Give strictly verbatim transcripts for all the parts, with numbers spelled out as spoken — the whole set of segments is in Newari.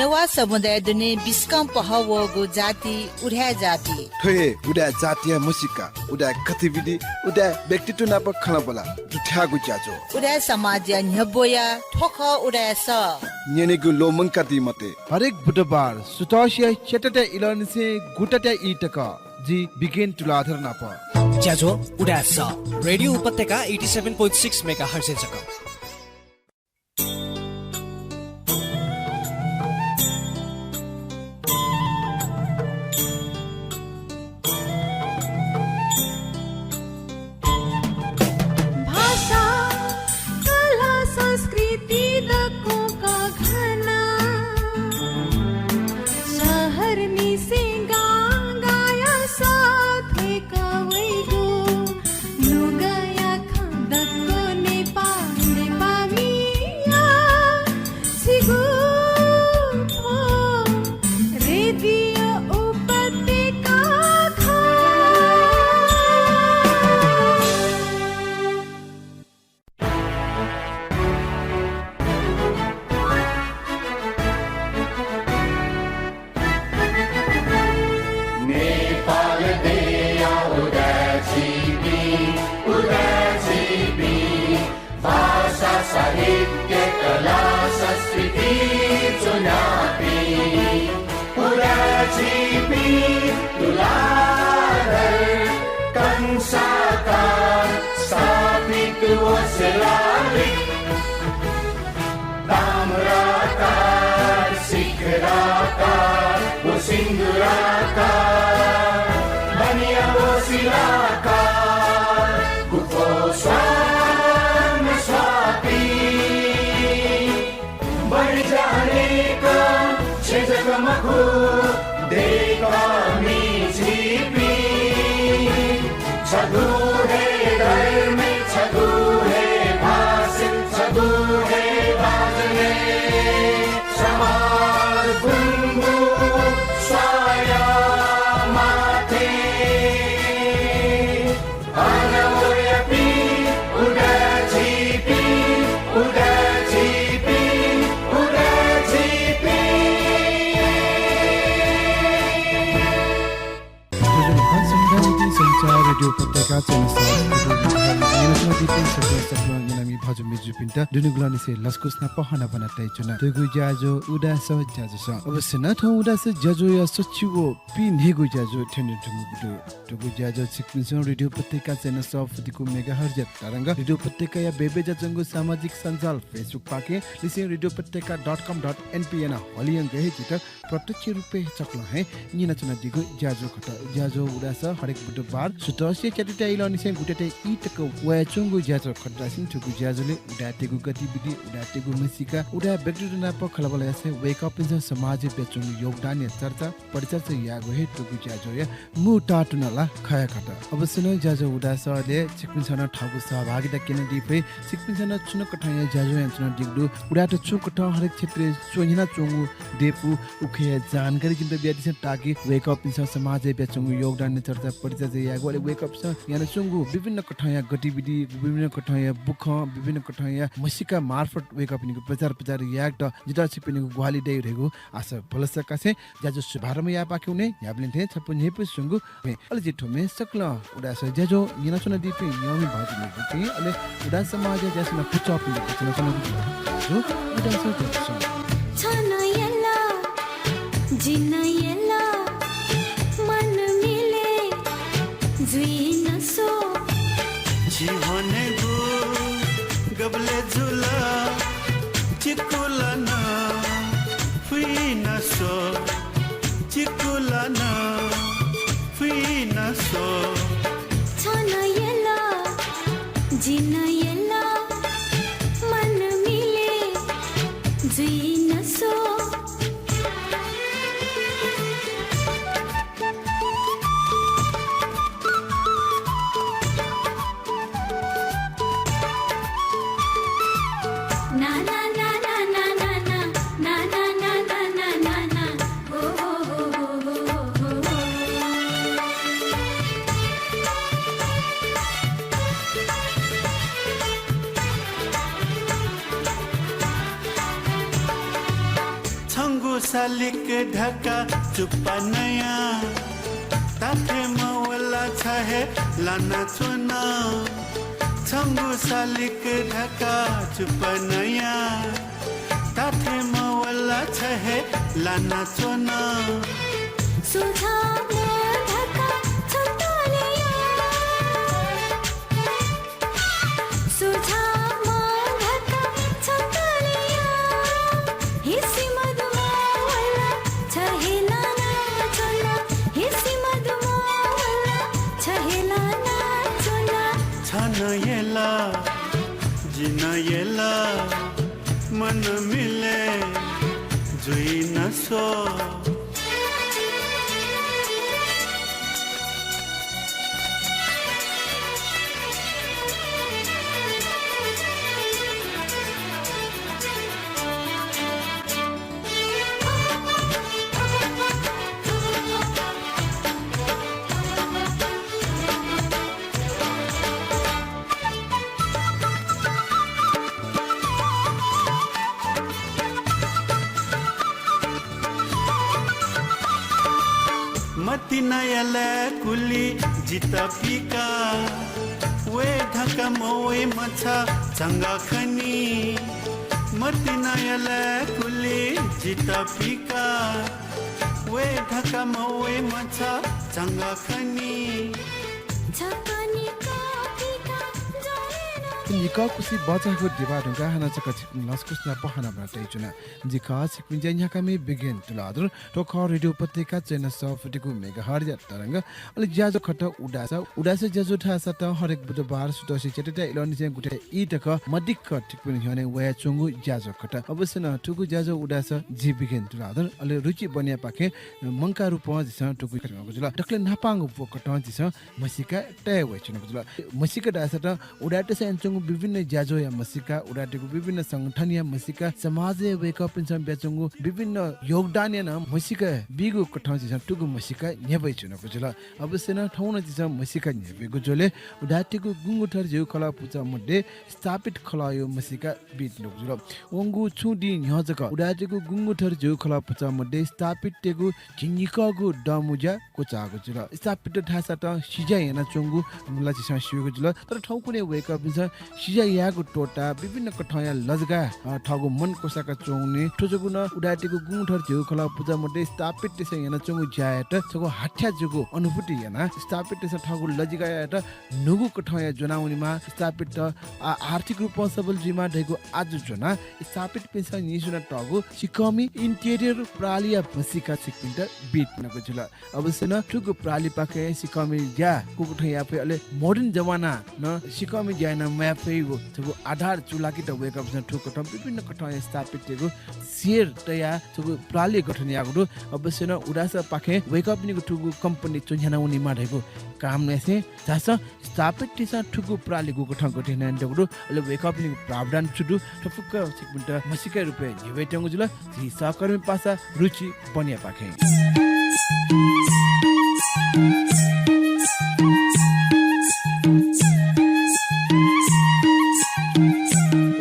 नेवाः समुदाय दुने बिस्कं पहः वःगु जाति उदाय् जाति। थ्व हे उदाय् जातिया म्हसीका, उदाय् गतिविधि, उदाय् व्यक्तित्व नाप खँल्हाबल्हा दुथ्याःगु ज्याझ्वः। उदाय् समाजया न्ह्यब्वया थ्व खः उदाय् सः। न्यनेगु ल्वःमंकादी मते। हरेक बुधबार सुथसिया च्यातात्या इलंनिसें गुतात्या ई तक जि बिगेन तुलाधर नाप। ज्याझ्वः उदाय् सः, रेडियो उपत्यका eighty seven point six megahertz-य् जक। भाषा, कला, संस्कृति दक्वं कःघाना। शहरनिसें गां गाया सः थ्वय्क वइगु। नुगःया खँ दक्व नेपाः, नेपाःमिया छिगु थ्व रेडियो उपत्यका खः। नेपाल देय्‌या उदाय् झीपिं, उदाय् झीपिं, भाषा, साहित्य, कला, संस्कृति च्वनापिं। उदाय् झीपिं तुलाधर, कंसाकार, स्थापित वसलालि, ताम्राकार, शिखराकार, व सिन्दुराकार, बनिया व शिलाकार, गुफो स्वान स्वापी। बढी जानेक छेँ जक मखु, दय्‌कःमि झीपिं। छगू हे धर्म, छगू हे भाषा, छगू हे बाजने सवार गुंगू स्वाया माथे। अन वयापिं उदाय् झीपिं, उदाय् झीपिं, उदाय् झीपिं। थ्व जूगु खः समुदाय निंतिं सञ्चार रेडियो उपत्यका च्यानल सात, न्यनाच्वनादीपिं सकलें सकलें न्यनामि भाजु मय्‌जुपिन्त दुनुगलंनिसें लसकुस नाप हनाबना तयाच्वना। थुगु ज्याझ्वः उदाय् सः ज्याझ्वलय्। अवश्य नं थ्व उदाय् सः ज्याझ्वःया सच्छि व पीन्हय्‌गु ज्याझ्वः थ्यने धुंगु दु। थुगु ज्याझ्वः छिकपिन्सं रेडियो उपत्यका च्यानल सः फुतिकू मेगाहर्जया तरंग, रेडियो उपत्यकाया बय्‌बय् जुयाच्वंगु सामाजिक सञ्जाल Facebook पाखें लिसें रेडियो उपत्यका dot com dot np याना हलिंयंक हे झीत प्रत्यक्ष रूपय् सकलें हे न्यनाच्वनादीगु ज्याझ्वः खः। ज्याझ्वः उदाय् सः हरेक बुधबार सुथसिया च्यातात्या इलंनिसें गुतात्या ई तक वयाच्वंगु ज्याझ्वः खः धाःसा थुगु ज्याझ्वलय् उदाय्‌तय्‌गु गतिविधि, उदाय्‌तय्‌गु म्हसीका, उदाय् व्यक्तित्व नाप खँल्हाबल्हा यासें वय्‌कःपिन्सं समाजय् बियाच्वंगु योगदानया चर्चा परिचर्चा यायेगु हे थुगु ज्याझ्वःया मू ताःतुना ला खः खः। अवश्य नं ज्याझ्वः उदाय् सःलय् छिकपिन्सं नं थःगु सहभागिता क्यनादी फइ। छिकपिन्सं नं छुं नं कथंया ज्याझ्वः यानाच्वनादीगु दु। उदाय्‌त छुं कथं हरेक क्षेत्रय् च्वन्हिनाच्वंगु दय्‌पु उखेया जानकारी जिमित बियादिसँ, ताकि वय्‌कःपिन्सं समाजय् बियाच्वंगु योगदानया चर्चा परिचर्चा यायेगु, अले वय्‌कःपिन्सं यानाच्वंगु विभिन्न कथंया गतिविधि, विभिन्न कथंया बुखँ, विभिन्न कथंया म्हसीका मार्फत वय्‌कःपिनिगु प्रचार प्रसार यायेत जितः छिकपिनिगु ग्वाहालि दइ धइगु आशा भलसा कासें ज्याझ्वः शुभारम्भ यायेपाखें वने। न्ह्याबलें थें छपु न्ह्यइपुसे च्वंगु अले जि थ्व म्ये सकलें उदाय् सः ज्याझ्वः न्यनाच्वनादीपिं न्यंमि भाजु मय्‌जुपिं, अले उदाय् समाजया ज्यासना पुचःपिन्त च्वनाच्वनागु ज्याझ्वः उदाय् सः ज्याझ्वः। छन यल, जिन यल, मन मिले जुइन सो। झी हनेगु गबलय् जुल, चिकुला नं फुइन सो। चिकुला नं फुइन सो। छन यल, जिन यल, मन मिले जुइन सो। शालिक धकाः चुप्पा नयाः, ताथे मवला छ हे लानाच्वन। छंगु शालिक धकाः चुप्पा नयाः, ताथे मवला छ हे लानाच्वन। सुझाव धकाः छुट्टलिया। सुझाव धकाः छुट्टलिया। हिसि मधुमा वला छ हे लानाच्वन। हिसि मधुमा वला छ हे लानाच्वन। छन यल, जिन यल, मन मिले जुइन स्व। मतिनाया लाय्कुलि जितः पिका, वये धकाः मवइम्ह छ झंगः खनी। मतिनाया लाय्कुलि जितः पिका, वये धकाः मवइम्ह छ झंगः खनी। छकः निकः पिका जलेन। निकः कुसि बचाःगु दिवा धुंकाः हानं छकः छिकपिनि लसकुस नाप हानं ब्वना तयाच्वना। जि खः छिकपिनि ज्या न्ह्याकामि बिगेन तुलाधर। थ्व खः रेडियो उपत्यका चय्न्हय् सफुतिगु मेगाहर्जया तरंग। अले ज्याझ्वः खः उदास। उदास ज्याझ्वः धाःसा त हरेक बुधबार सुथसिया च्याताया इलंनिसें गुँठे ई तक मदिक्क छिकपिनि न्ह्यःने वयाच्वंगु ज्याझ्वः खः। अवश्य नं थुगु ज्याझ्वः उदास जि बिगेन तुलाधर अले रुचि बनियापाखें मंकाः रूपं झीसं थुगु खँ कयाच्वनागु जुल। दकलय् न्हापांगु ब्व कथं झीसं म्हसीका तया वयाच्वनागु जुल। म्हसीका धाःसा त उदाय्‌तय्‌सं यानाच्वंगु विभिन्न ज्याझ्वःया म्हसीका, उदाय्‌तय्‌गु विभिन्न संगठनया म्हसीका, समाजय् वय्‌कःपिन्सं बियाच्वंगु विभिन्न योगदानया नं म्हसीका बीगु कथं झीसं थुगु म्हसीका न्ह्यब्वयाच्वनागु जुल। अवश्य नं थौं नं झीसं म्हसीका न्ह्यब्वयेगु झ्वलय् उदाय्‌तय्‌गु गुंगू थर झिगू खलः पुचः मध्ये स्थापित खलःया म्हसीका बीत्यनागु जुल। वंगु छुं दिं न्ह्यः जक उदाय्‌तय्‌गु गुंगू थर झिगू खलः पुचः मध्ये स्थापिततय्‌गु झिंनिकःगु दँमुँज्या क्वचाःगु जुल। स्थापित धाःसा त सिज्या यानाच्वंगु ला झीसं स्यूगु जुल। तर थौंकन्हय् वय्‌कःपिन्सं सिज्या यायेगु त्वःताः विभिन्न कथंया लजगाः, अ, थःगु मन क्वसाकाच्वंगुलिं थ्व जूगु नं उदाय्‌तय्‌गु गुंगू थर झिगू खलः पुचः मध्ये स्थापिततय्‌सं यानाच्वंगु ज्यायात छगू हाथ्या जूगु अनुभूति यानाः स्थापिततय्‌सं थःगु लजिगायात न्हूगु कथंया ज्वनावनेमाः, स्थापितत आ-, आर्थिक रूपं सबल जुइमाः धइगु आजु ज्वनाः स्थापितपिन्सं नीस्वनातःगु सिकःमि interior प्रालिया म्हसीका छिकपिन्त बीत्यनागु जुल। अवश्य नं थुगु प्रालिपाखें सिकःमि ज्या गुकथं याये फइ, अले modern जमानां नं सिकःमि ज्या यानाः म्वाये फइगु छगू आधार चूलाकेत वय्‌कःपिन्सं थुकथं विभिन्न कथंया स्थापिततय्‌गु share तयाः छगू प्रालि गठन याःगु दु। अवश्य नं उदासपाखें वय्‌कःपिनिगु थुगु company च्वन्ह्याना वनेमाः धइगु कामनासें झासँ स्थापिततय्‌सं थुगु प्रालि गुकथं गठन यानातःगु दु, अले वय्‌कःपिनिगु प्रावधान छु दु, थ्व फुक्क छिकपिन्त म्हसीका रूपय् न्ह्यब्वयातःगु जुल। झी सहकर्मी पासा रुचि बनियापाखें।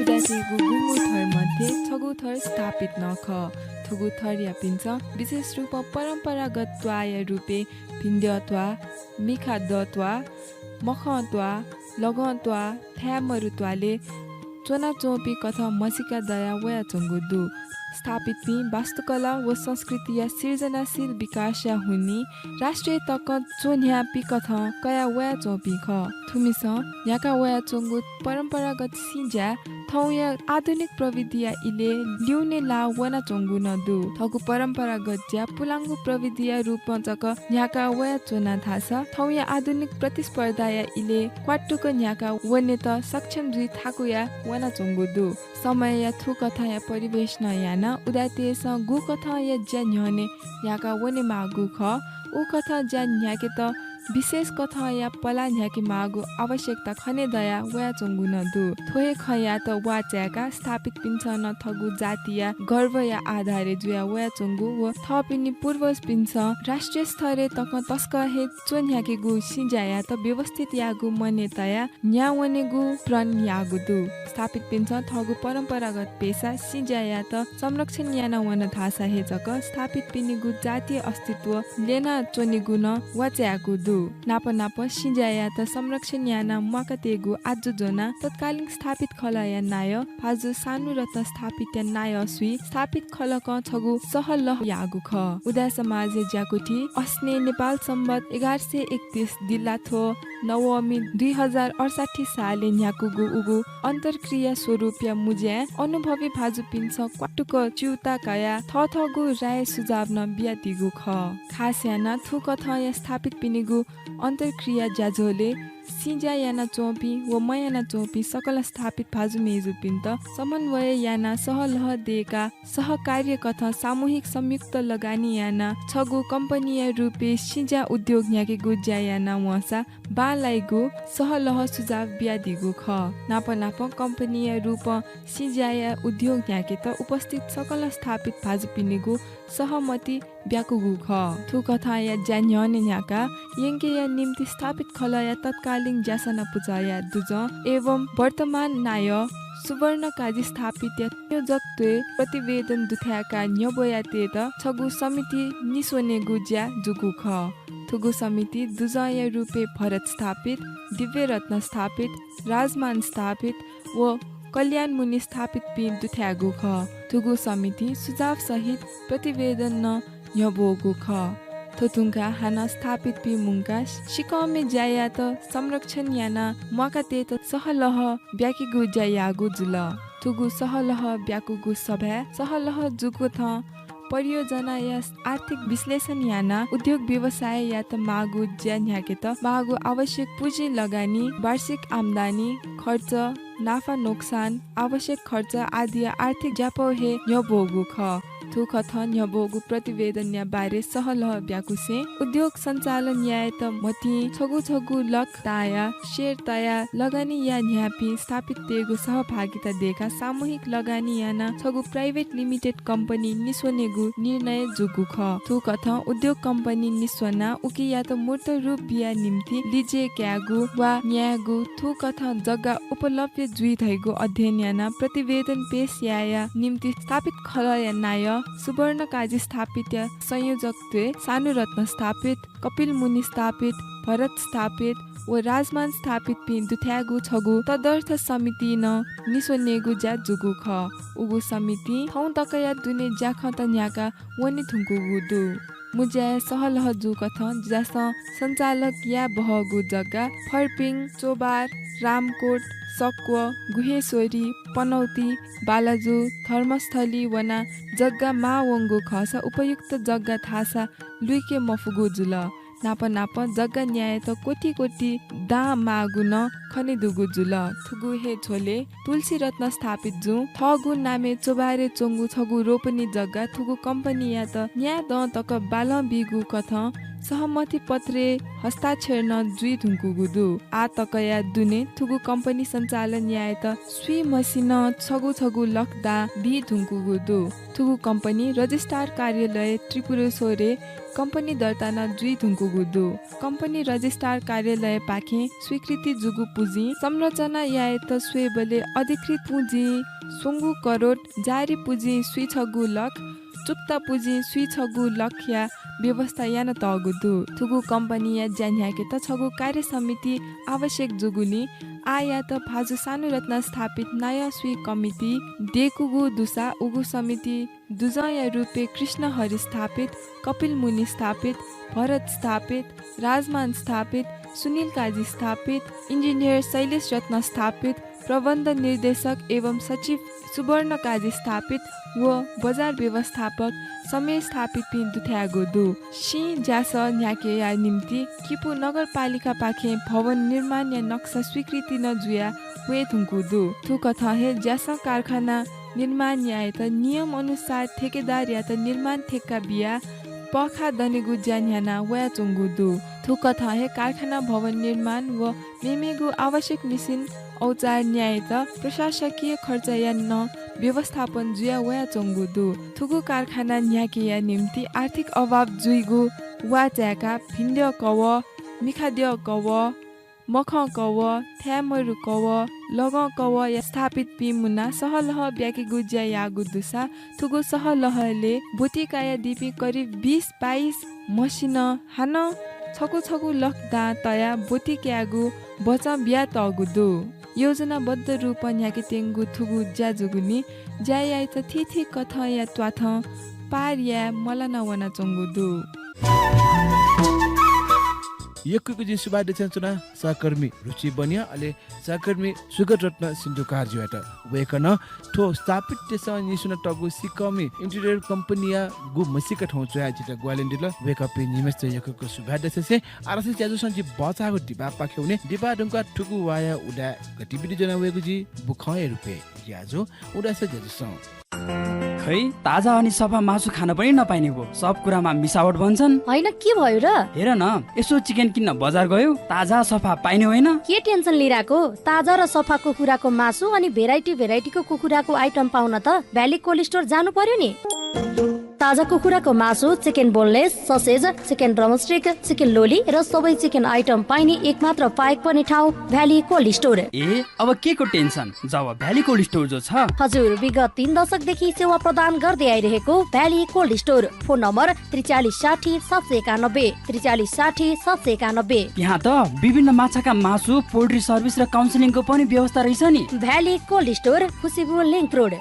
उदाय्‌तय्‌गु गुंगू थर मध्ये छगू थर स्थापित नं खः। थुगु थरयापिन्सं विशेष रूपं परम्परागत त्वाःया रूपय् भिंद्यः त्वाः, मिखा दः त्वाः, मखं त्वाः, लगं त्वाः, थाय् मरु त्वालय् च्वनाच्वंपिं कथं म्हसीका दया वयाच्वंगु दु। स्थापितपिं वास्तुकला व संस्कृतिया सृजनाशील विकासया हुनिं राष्ट्रय् तकं च्वन्ह्याःपिं कथं कया वयाच्वंपिं खः। थुमिसं न्ह्याका वयाच्वंगु परम्परागत सिँज्या थौंया आधुनिक प्रविधिया इलय् लिउने लाः वनाच्वंगु नं दु। थःगु परम्परागत ज्या पुलांगु प्रविधिया रूपं जक न्ह्याका वयाच्वना धाःसा थौंया आधुनिक प्रतिस्पर्धाया इलय् क्वातुक न्ह्याका वनेत सक्षम जुइ थाकुया वनाच्वंगु दु। समयया थुकथंया परिवेश नं यानाः उदाय्‌तय्‌सं गुकथंया ज्या न्ह्यःने न्ह्याका वनेमाःगु खः, उकथं ज्या न्ह्याकेत विशेष कथंया पलाः न्ह्याके माःगु आवश्यकता खने दया वयाच्वंगु नं दु। थ्व हे खँयात वाःचाय्काः स्थापितपिन्सं नं थःगु जातिया गर्वया आधारय् जुया वयाच्वंगु व थःपिनि पूर्वजपिन्सं राष्ट्रिय स्तरय् तकं तसकं हे च्वन्ह्याकेगु सिँज्यायात व्यवस्थित याःगु मनय् तयाः न्ह्यावनेगु प्रण याःगु दु। स्थापितपिन्सं थःगु परम्परागत पेसा सिँज्यायात संरक्षण याना वन धाःसा हे जक स्थापितपिनिगु जातीय अस्तित्व ल्यना च्वनेगु नं वाःचाय्कागु दु। नाप नाप सिँज्यायात संरक्षण याना म्वाकातयेगु आजु ज्वनाः तत्कालीन स्थापित खलःया नायः भाजु सानुरत्न स्थापितया नायः स्वि स्थापित खलकं छगू सहलह याःगु खः। उदाय् समाजया ज्याकुथिइ अस्नें नेपाल सम्बत एघार सय एकतीस दिल्लाथ्व नवमी दुई हजार अडसट्ठी सालय् न्ह्याकूगु उगु अन्तर्क्रिया स्वरूपया मुँज्याय् अनुभवी भाजुपिन्सं क्वातुक च्यूताः कयाः थःथःगु राय सुझाव नं बियादीगु खः। खास यानाः थुकथंया स्थापितपिनिगु अन्तर्क्रिया ज्याझ्वलय् सिँज्या यानाच्वंपिं व मयानाच्वंपिं सकल स्थापित भाजु मय्जुपिन्त समन्वय यानाः सहलह दयेकाः सहकार्य कथं सामूहिक संयुक्त लगानी यानाः छगू कम्पनीया रूपय् सिँज्या उद्योग न्ह्याकेगु ज्या याना वंसा बांलाइगु सहलह सुझाव बियादीगु खः। नाप नाप कम्पनीया रूपं सिँज्याया उद्योग न्ह्याकेत उपस्थित सकल स्थापित भाजुपिनिगु सहमति ब्याकूगु खः। थुकथंया ज्या न्ह्यःने न्ह्याकाः यंकेया निम्ति स्थापित खलःया तत्कालीन ज्यासना पुचःया दुजं एवं वर्तमान नायः सुवर्ण काजी स्थापितया संयोजकत्वय् प्रतिवेदन दुथ्याय्काः न्ह्यब्वयातयेत छगू समिति निस्वनेगु ज्या जूगु खः। थुगु समिति दुजंया रूपय् भरत स्थापित, दिव्यरत्न स्थापित, राजमान स्थापित व कल्याण मुनि स्थापितपिं दुथ्याःगु खः। थुगु समितिं सुझाव सहित प्रतिवेदन नं न्ह्यब्वःगु खः। थ्व धुंकाः हानं स्थापितपिं मुंकाः सिकःमि ज्यायात संरक्षण यानाः म्वाकातयेत सहलह ब्याकेगु ज्या याःगु जुल। थुगु सहलह ब्याकूगु सभाय् सहलह जूगु थं परियोजनाया आर्थिक विश्लेषण यानाः उद्योग व्यवसाययात माःगु ज्या न्ह्याकेत माःगु आवश्यक पुँजी लगानी, वार्षिक आम्दानी, खर्च, नाफा नोक्सान, आवश्यक खर्च आदिया आर्थिक ज्यापौ हे न्ह्यब्वःगु खः। थुकथं न्ह्यब्वःगु प्रतिवेदनया बारे सहलह ब्याकुसें उद्योग सञ्चालन यायेत मतिं छगू छगू लख दांया share तयाः लगानी याये न्ह्याःपिं स्थापिततय्गु सहभागिता दयेकाः सामूहिक लगानी यानाः छगू private limited कम्पनी निस्वनेगु निर्णय जूगु खः। थुकथं उद्योग कम्पनी निस्वनाः उकियात मूर्त रूप बिया निम्ति लिजय् कायेगु वा न्यायेगु थुकथं जग्गा उपलब्ध जुइ धइगु अध्ययन यानाः प्रतिवेदन पेश यायेया निम्ति स्थापित खलःया नायः सुवर्ण काजी स्थापितया संयोजकत्वय् सानुरत्न स्थापित, कपिल मुनि स्थापित, भरत स्थापित व राजमान स्थापितपिं दुथ्याःगु छगू तदर्थ समिति नं निस्वनेगु ज्या जूगु खः। उगु समितिं थौं तकया दुने ज्याखँत न्ह्याका वने धुंकूगु दु। मुँज्याय् सहलह जूकथं ज्यासं सञ्चालक याये बहःगु जग्गा फर्पिङ, चोभार, रामकोट, सक्व, गुह्येश्वरी, पनौती, बालाजु, धर्मस्थली वनाः जग्गा माः वंगु खःसा उपयुक्त जग्गा थासा लुइके मफुगु जुल। नाप नाप जग्गा न्यायेत कोटि कोटि दां माःगु नं खने दुगु जुल। थुगु हे झ्वलय् तुलसीरत्न स्थापित जुं थःगु नामय् चोभारय् च्वंगु छगू रोपनी जग्गा थुगु कम्पनीयात न्यायेदँ तक बालं बीगु कथं सहमति पत्रय् हस्ताक्षर नं जुइ धुंकूगु दु। आः तकया दुने थुगु कम्पनी सञ्चालन यायेत स्वीम्हसिनं छगू छगू लख दां बी धुंकूगु दु। थुगु कम्पनी रजिस्ट्रार कार्यालय त्रिपुरेश्वरय् कम्पनी दर्ता नं जुइ धुंकूगु दु। कम्पनी रजिस्ट्रार कार्यालयपाखें स्वीकृति जूगु पुँजिं संरचना यायेत स्वयेबलय् अधिकृत पुँजिं स्वंगू करोड, जारी पुँजिं स्वीछगू लख, चुक्ता पुँजिं स्वीछगू लखया व्यवस्था यानातःगु दु। थुगु कम्पनीया ज्या न्ह्याकेत छगू कार्य समिति आवश्यक जूगुलिं आःयात भाजु सानुरत्न स्थापित नायः स्वी कमिटी दय्कूगु दुसा उगु समिति दुजंया रूपय् कृष्णहरि स्थापित, कपिल मुनि स्थापित, भरत स्थापित, राजमान स्थापित, सुनिल काजी स्थापित, इन्जिनियर शैलेश रत्न स्थापित, प्रबन्ध निर्देशक एवं सचिव सुवर्ण काजी स्थापित व बजार व्यवस्थापक समीर स्थापितपिं दुथ्याःगु दु। सिँ ज्यासः न्ह्याकेया निम्ति किपू नगरपालिकापाखें भवन निर्माणया नक्सा स्वीकृति नं जुया वये धुंकू दु। थुकथं हे ज्यासः कारखाना निर्माण यायेत नियम अनुसार ठेकेदारयात निर्माण ठेक्का बियाः पःखाः दनेगु ज्या न्ह्याना वयाच्वंगु दु। थुकथं हे कारखाना भवन निर्माण व मेमेगु आवश्यक मिसिन औजार न्यायेत प्रशासकीय खर्चया नं व्यवस्थापन जुया वयाच्वंगु दु। थुगु कारखाना न्ह्याकेया निम्ति आर्थिक अभाव जुइगु वाः चाय्काः भिंद्यः कवः, मिखाद्यः कवः, मखं कवः, थाय्मरु कवः, लगं कवःया स्थापितपिं मुनाः सहलह ब्याकेगु ज्या याःगु दुसा थुगु सहलहय् ब्वति कयादीपिं करिब बिस बाइस म्हसिनं हानं छकू छकू लख दां तयाः ब्वति कायेगु बचं बियातःगु दु। योजनाबद्ध रूपं न्ह्याकेत्यंगु थुगु ज्या जूगुलिं ज्या याइत थीथी कथंया त्वाथं पार याये मलाना वनाच्वंगु दु। यक्व यक्व जिं सुभाय् देछानाच्वना सहकर्मी रुचि बनिया, अले सहकर्मी सुगत रत्न सिन्धुकारजुयात। वय्कलं थ्व स्थापित देशं निस्वनातःगु सिकःमि interior कम्पनीया गु म्हसीका थौं च्वयाः जितः ग्वाहालि यानादिल। वय्कःपिं निम्हय्सित यक्व यक्व सुभाय् देछासें आरासे ज्याझ्वःसं जि बचाःगु दिपाः पाखे वने। दिपाः धुंकाः थुगु वाःया उदाय् गतिविधि ज्वना वयेगु जुइ। बुखँया रुपय् ज्याझ्वः उदाय् सः ज्याझ्वःसं। खै, ताजा अनि सफा मासु खान पनि नपाइने भो। सब कुरामा मिसावट भन्छन्। होइन, के भयो र? हेर न, एसो चिकन किन्न बजार गयो, ताजा सफा पाइने होइन। के tension लिइराको? ताजा र सफा कुखुराको मासु अनि variety varietyको कुखुराको item पाउन त Valley Cold Store जानु पर्यो नि। ताजा कुखुराको मासु, chicken boneless, sausage, chicken drumstick, chicken lolly र सबै chicken item पाइने एकमात्र पाएक पर्ने ठाउँ Valley Cold Store। ए, अब केको tension जब Valley Cold Store जो छ। हजुर, विगत तीन दशकदेखि सेवा प्रदान गर्दै आइरहेको Valley Cold Store। Phone number त्रिचालिस साठी सात सय एकानब्बे, त्रिचालिस साठी सात सय एकानब्बे। त्यहाँ त विभिन्न माछाका मासु, poultry service र counselling को पनि व्यवस्था रहेछ नि। Valley Cold Store, खुसीबुँ link road।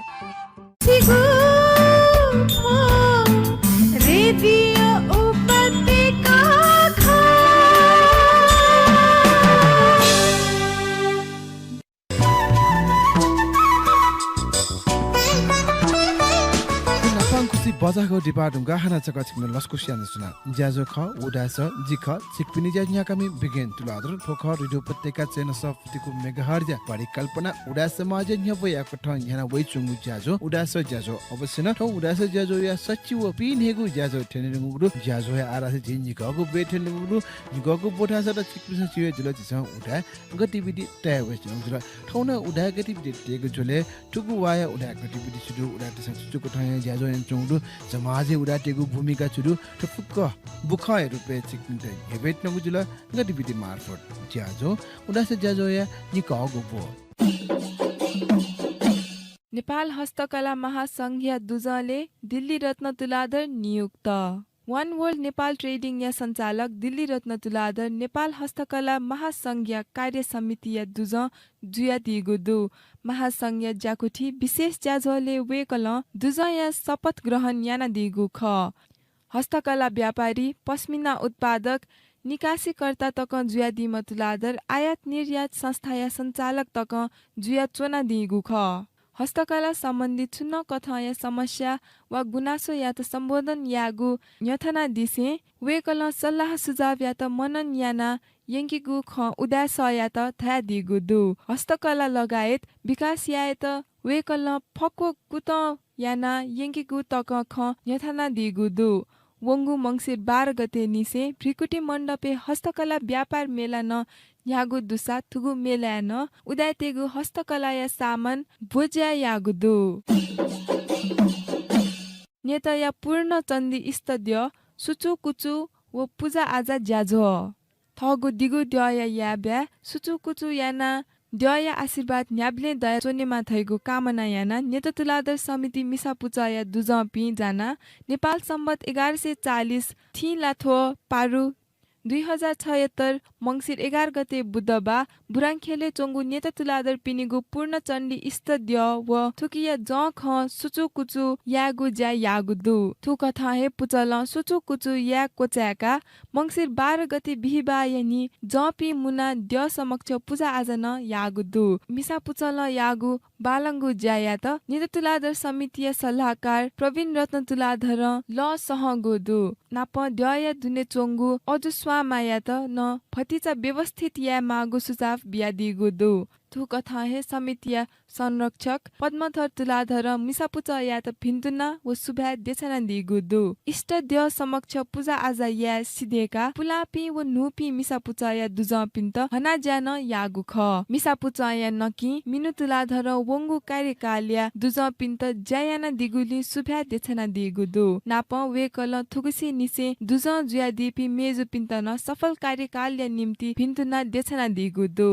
रेडियो उपत्यका। नापां खुसी बचाःगु दिपाः धुंकाः हानं छकः छिकपिन्त लसकुस यानाच्वना। ज्याझ्वः खः उदाय् सः, जि खः छिकपिनि ज्या न्ह्याकामि बिगेन तुलाधर। थ्व खः रेडियो उपत्यका चय्न्हय् सः फुति कू megahertz या परिकल्पना उदाय् समाजया न्ह्यब्वया कथं न्ह्याना वयाच्वंगु ज्याझ्वः उदाय् सः ज्याझ्वः। अवश्य नं थ्व उदाय् सः ज्याझ्वःया सच्छि व पीन्हय्गू ज्याझ्वः थ्यनेधुंगु दु। ज्याझ्वःया आधारय् झी निकःगु ब्वय् थ्यनेधुंगु दु। निकःगु ब्वथाय् सःता छिकपिन्सं चिवय् जुल, झीसं उदाय् गतिविधि तये वयाच्वनागु जुल। थौं नं उदाय् गतिविधि तयेगु झ्वलय् थुगु वाःया उदाय् गतिविधि छु दु, उदाय्‌तय्सं छु छु कथंया ज्याझ्वः यानाच्वंगु दु, समाजय् उदाय्‌तय्‌गु भूमिका छु दु, थ्व फुक्क बुखँया रुपय् छिकपिन्त न्ह्यब्वयेत्यनागु जुल। गतिविधि मार्फत ज्याझ्वः उदाय् सः ज्याझ्वःया निकःगु ब्व। नेपाल हस्तकला महासंघया दुजलय् दिल्ली रत्न तुलाधर नियुक्त। One World Nepal Trading या सञ्चालक दिल्ली रत्न तुलाधर नेपाल हस्तकला महासंघया कार्य समितिया दुजं जुयादीगु दु। महासंघया ज्याकुथिइ विशेष ज्याझ्वलय् वय्कलं दुजंया शपथ ग्रहण यानादीगु खः। हस्तकला व्यापारी, पश्मिना उत्पादक, निकासीकर्ता तकं जुयादीम्ह तुलाधर आयात निर्यात संस्थाया सञ्चालक तकं जुयाच्वनादीगु खः। हस्तकला सम्बन्धी छुं नं कथंया समस्या वा गुनासोयात सम्बोधन यायेगु न्ह्यथनादिसें वय्कलं सल्लाह सुझावयात मनन याना यंकेगु खँ उदाय् सःयात धयादीगु दु। हस्तकला लगायत विकास यायेत वय्कलं फक्व कुतः याना यंकेगु तकं खँ न्ह्यथनादीगु दु। वंगु मंसिर बाह्र गते निसें भृकुटी मण्डपय् हस्तकला व्यापार मेला नं न्ह्याःगु दुसा थुगु मेलाय् नं उदाय्‌तय्‌गु हस्तकलाया सामान ब्वज्या याःगु दु। न्यतया पूर्ण चण्डी इष्टद्यः सुचुकुचु व पुजाआजा ज्याझ्वः। थःगु दिगु द्यःया याय्‌बाय् सुचुकुचु यानाः द्यःया आशीर्वाद न्ह्याबलें दयाच्वनेमा धइगु कामना यानाः न्यत तुलाधर समिति मिसा पुचःया दुजंपिं जानाः नेपाल सम्बत एघार सय चालिस थिंलाथ्व पारु दुई हजार छयत्तर मंसिर एघार गते बुधबाः बुरांखेलय् च्वंगु न्यत तुलाधरपिनिगु पूर्ण चण्डी इष्टद्यः व थुकिया जःखं सुचुकुचु यायेगु ज्या याःगु दु। थुकथं हे पुचलं सुचुकुचु याये क्वचाय्‌काः मंसिर बाह्र गते बिहिबाःया न्हि जःपिं मुनाः द्यः समक्ष पुजाआजा नं याःगु दु। मिसा पुचलं याःगु बालंगु ज्यायात न्यत तुलाधर समितिया सल्लाहकार प्रवीण रत्न तुलाधरं लःसहंगु दु। नापं द्यःया दुने च्वंगु अजू स्वांमायात नं भतिचा व्यवस्थित यायेमाःगु सुझाव बियादीगु दु। थुकथं हे समितिया संरक्षक पद्मधर तुलाधरं मिसापुचःयात भिन्तुना व सुभाय् देछानादीगु दु। इष्टद्यः समक्ष पुजा आजा याये सिधय्काः पुलांपिं व न्हूपिं मिसापुचःया दुजंपिन्त हनाज्या नं याःगु खः। मिसापुचःया नकिं मिनु तुलाधरं वंगु कार्यकालया दुजंपिन्त ज्या यानादीगुलिं सुभाय् देछानादीगु दु। नापं वय्कलं थुगुसिंनिसें दुजं जुयादीपिं मेजुपिन्त नं सफल कार्यकालया निम्ति भिन्तुना देछानादीगु दु।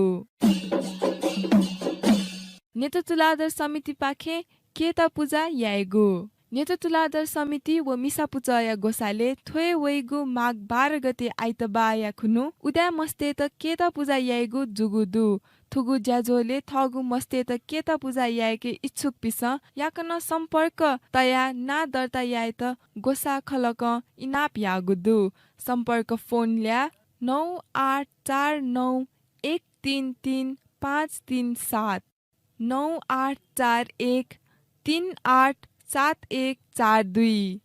न्यत तुलाधर समितिपाखें केता पुजा यायेगु। न्यत तुलाधर समिति व मिसापुचःया ग्वसालय् थ्व हे वइगु माघ बाह्र गते आइतबाःया खुन्हु उदाय् मस्तय्त केता पुजा यायेगु जूगु दु। थुगु ज्याझ्वलय् थःगु मस्तय्त केता पुजा यायेके इच्छुकपिन्सं याकनं सम्पर्क तयाः नां दर्ता यायेत ग्वसाः खलकं इनाप याःगु दु। सम्पर्क फोन ल्याः नौ आठ चार नौ एक तीन तीन पाँच तीन सात, नौ आठ चार एक तीन आठ सात एक चार दुई।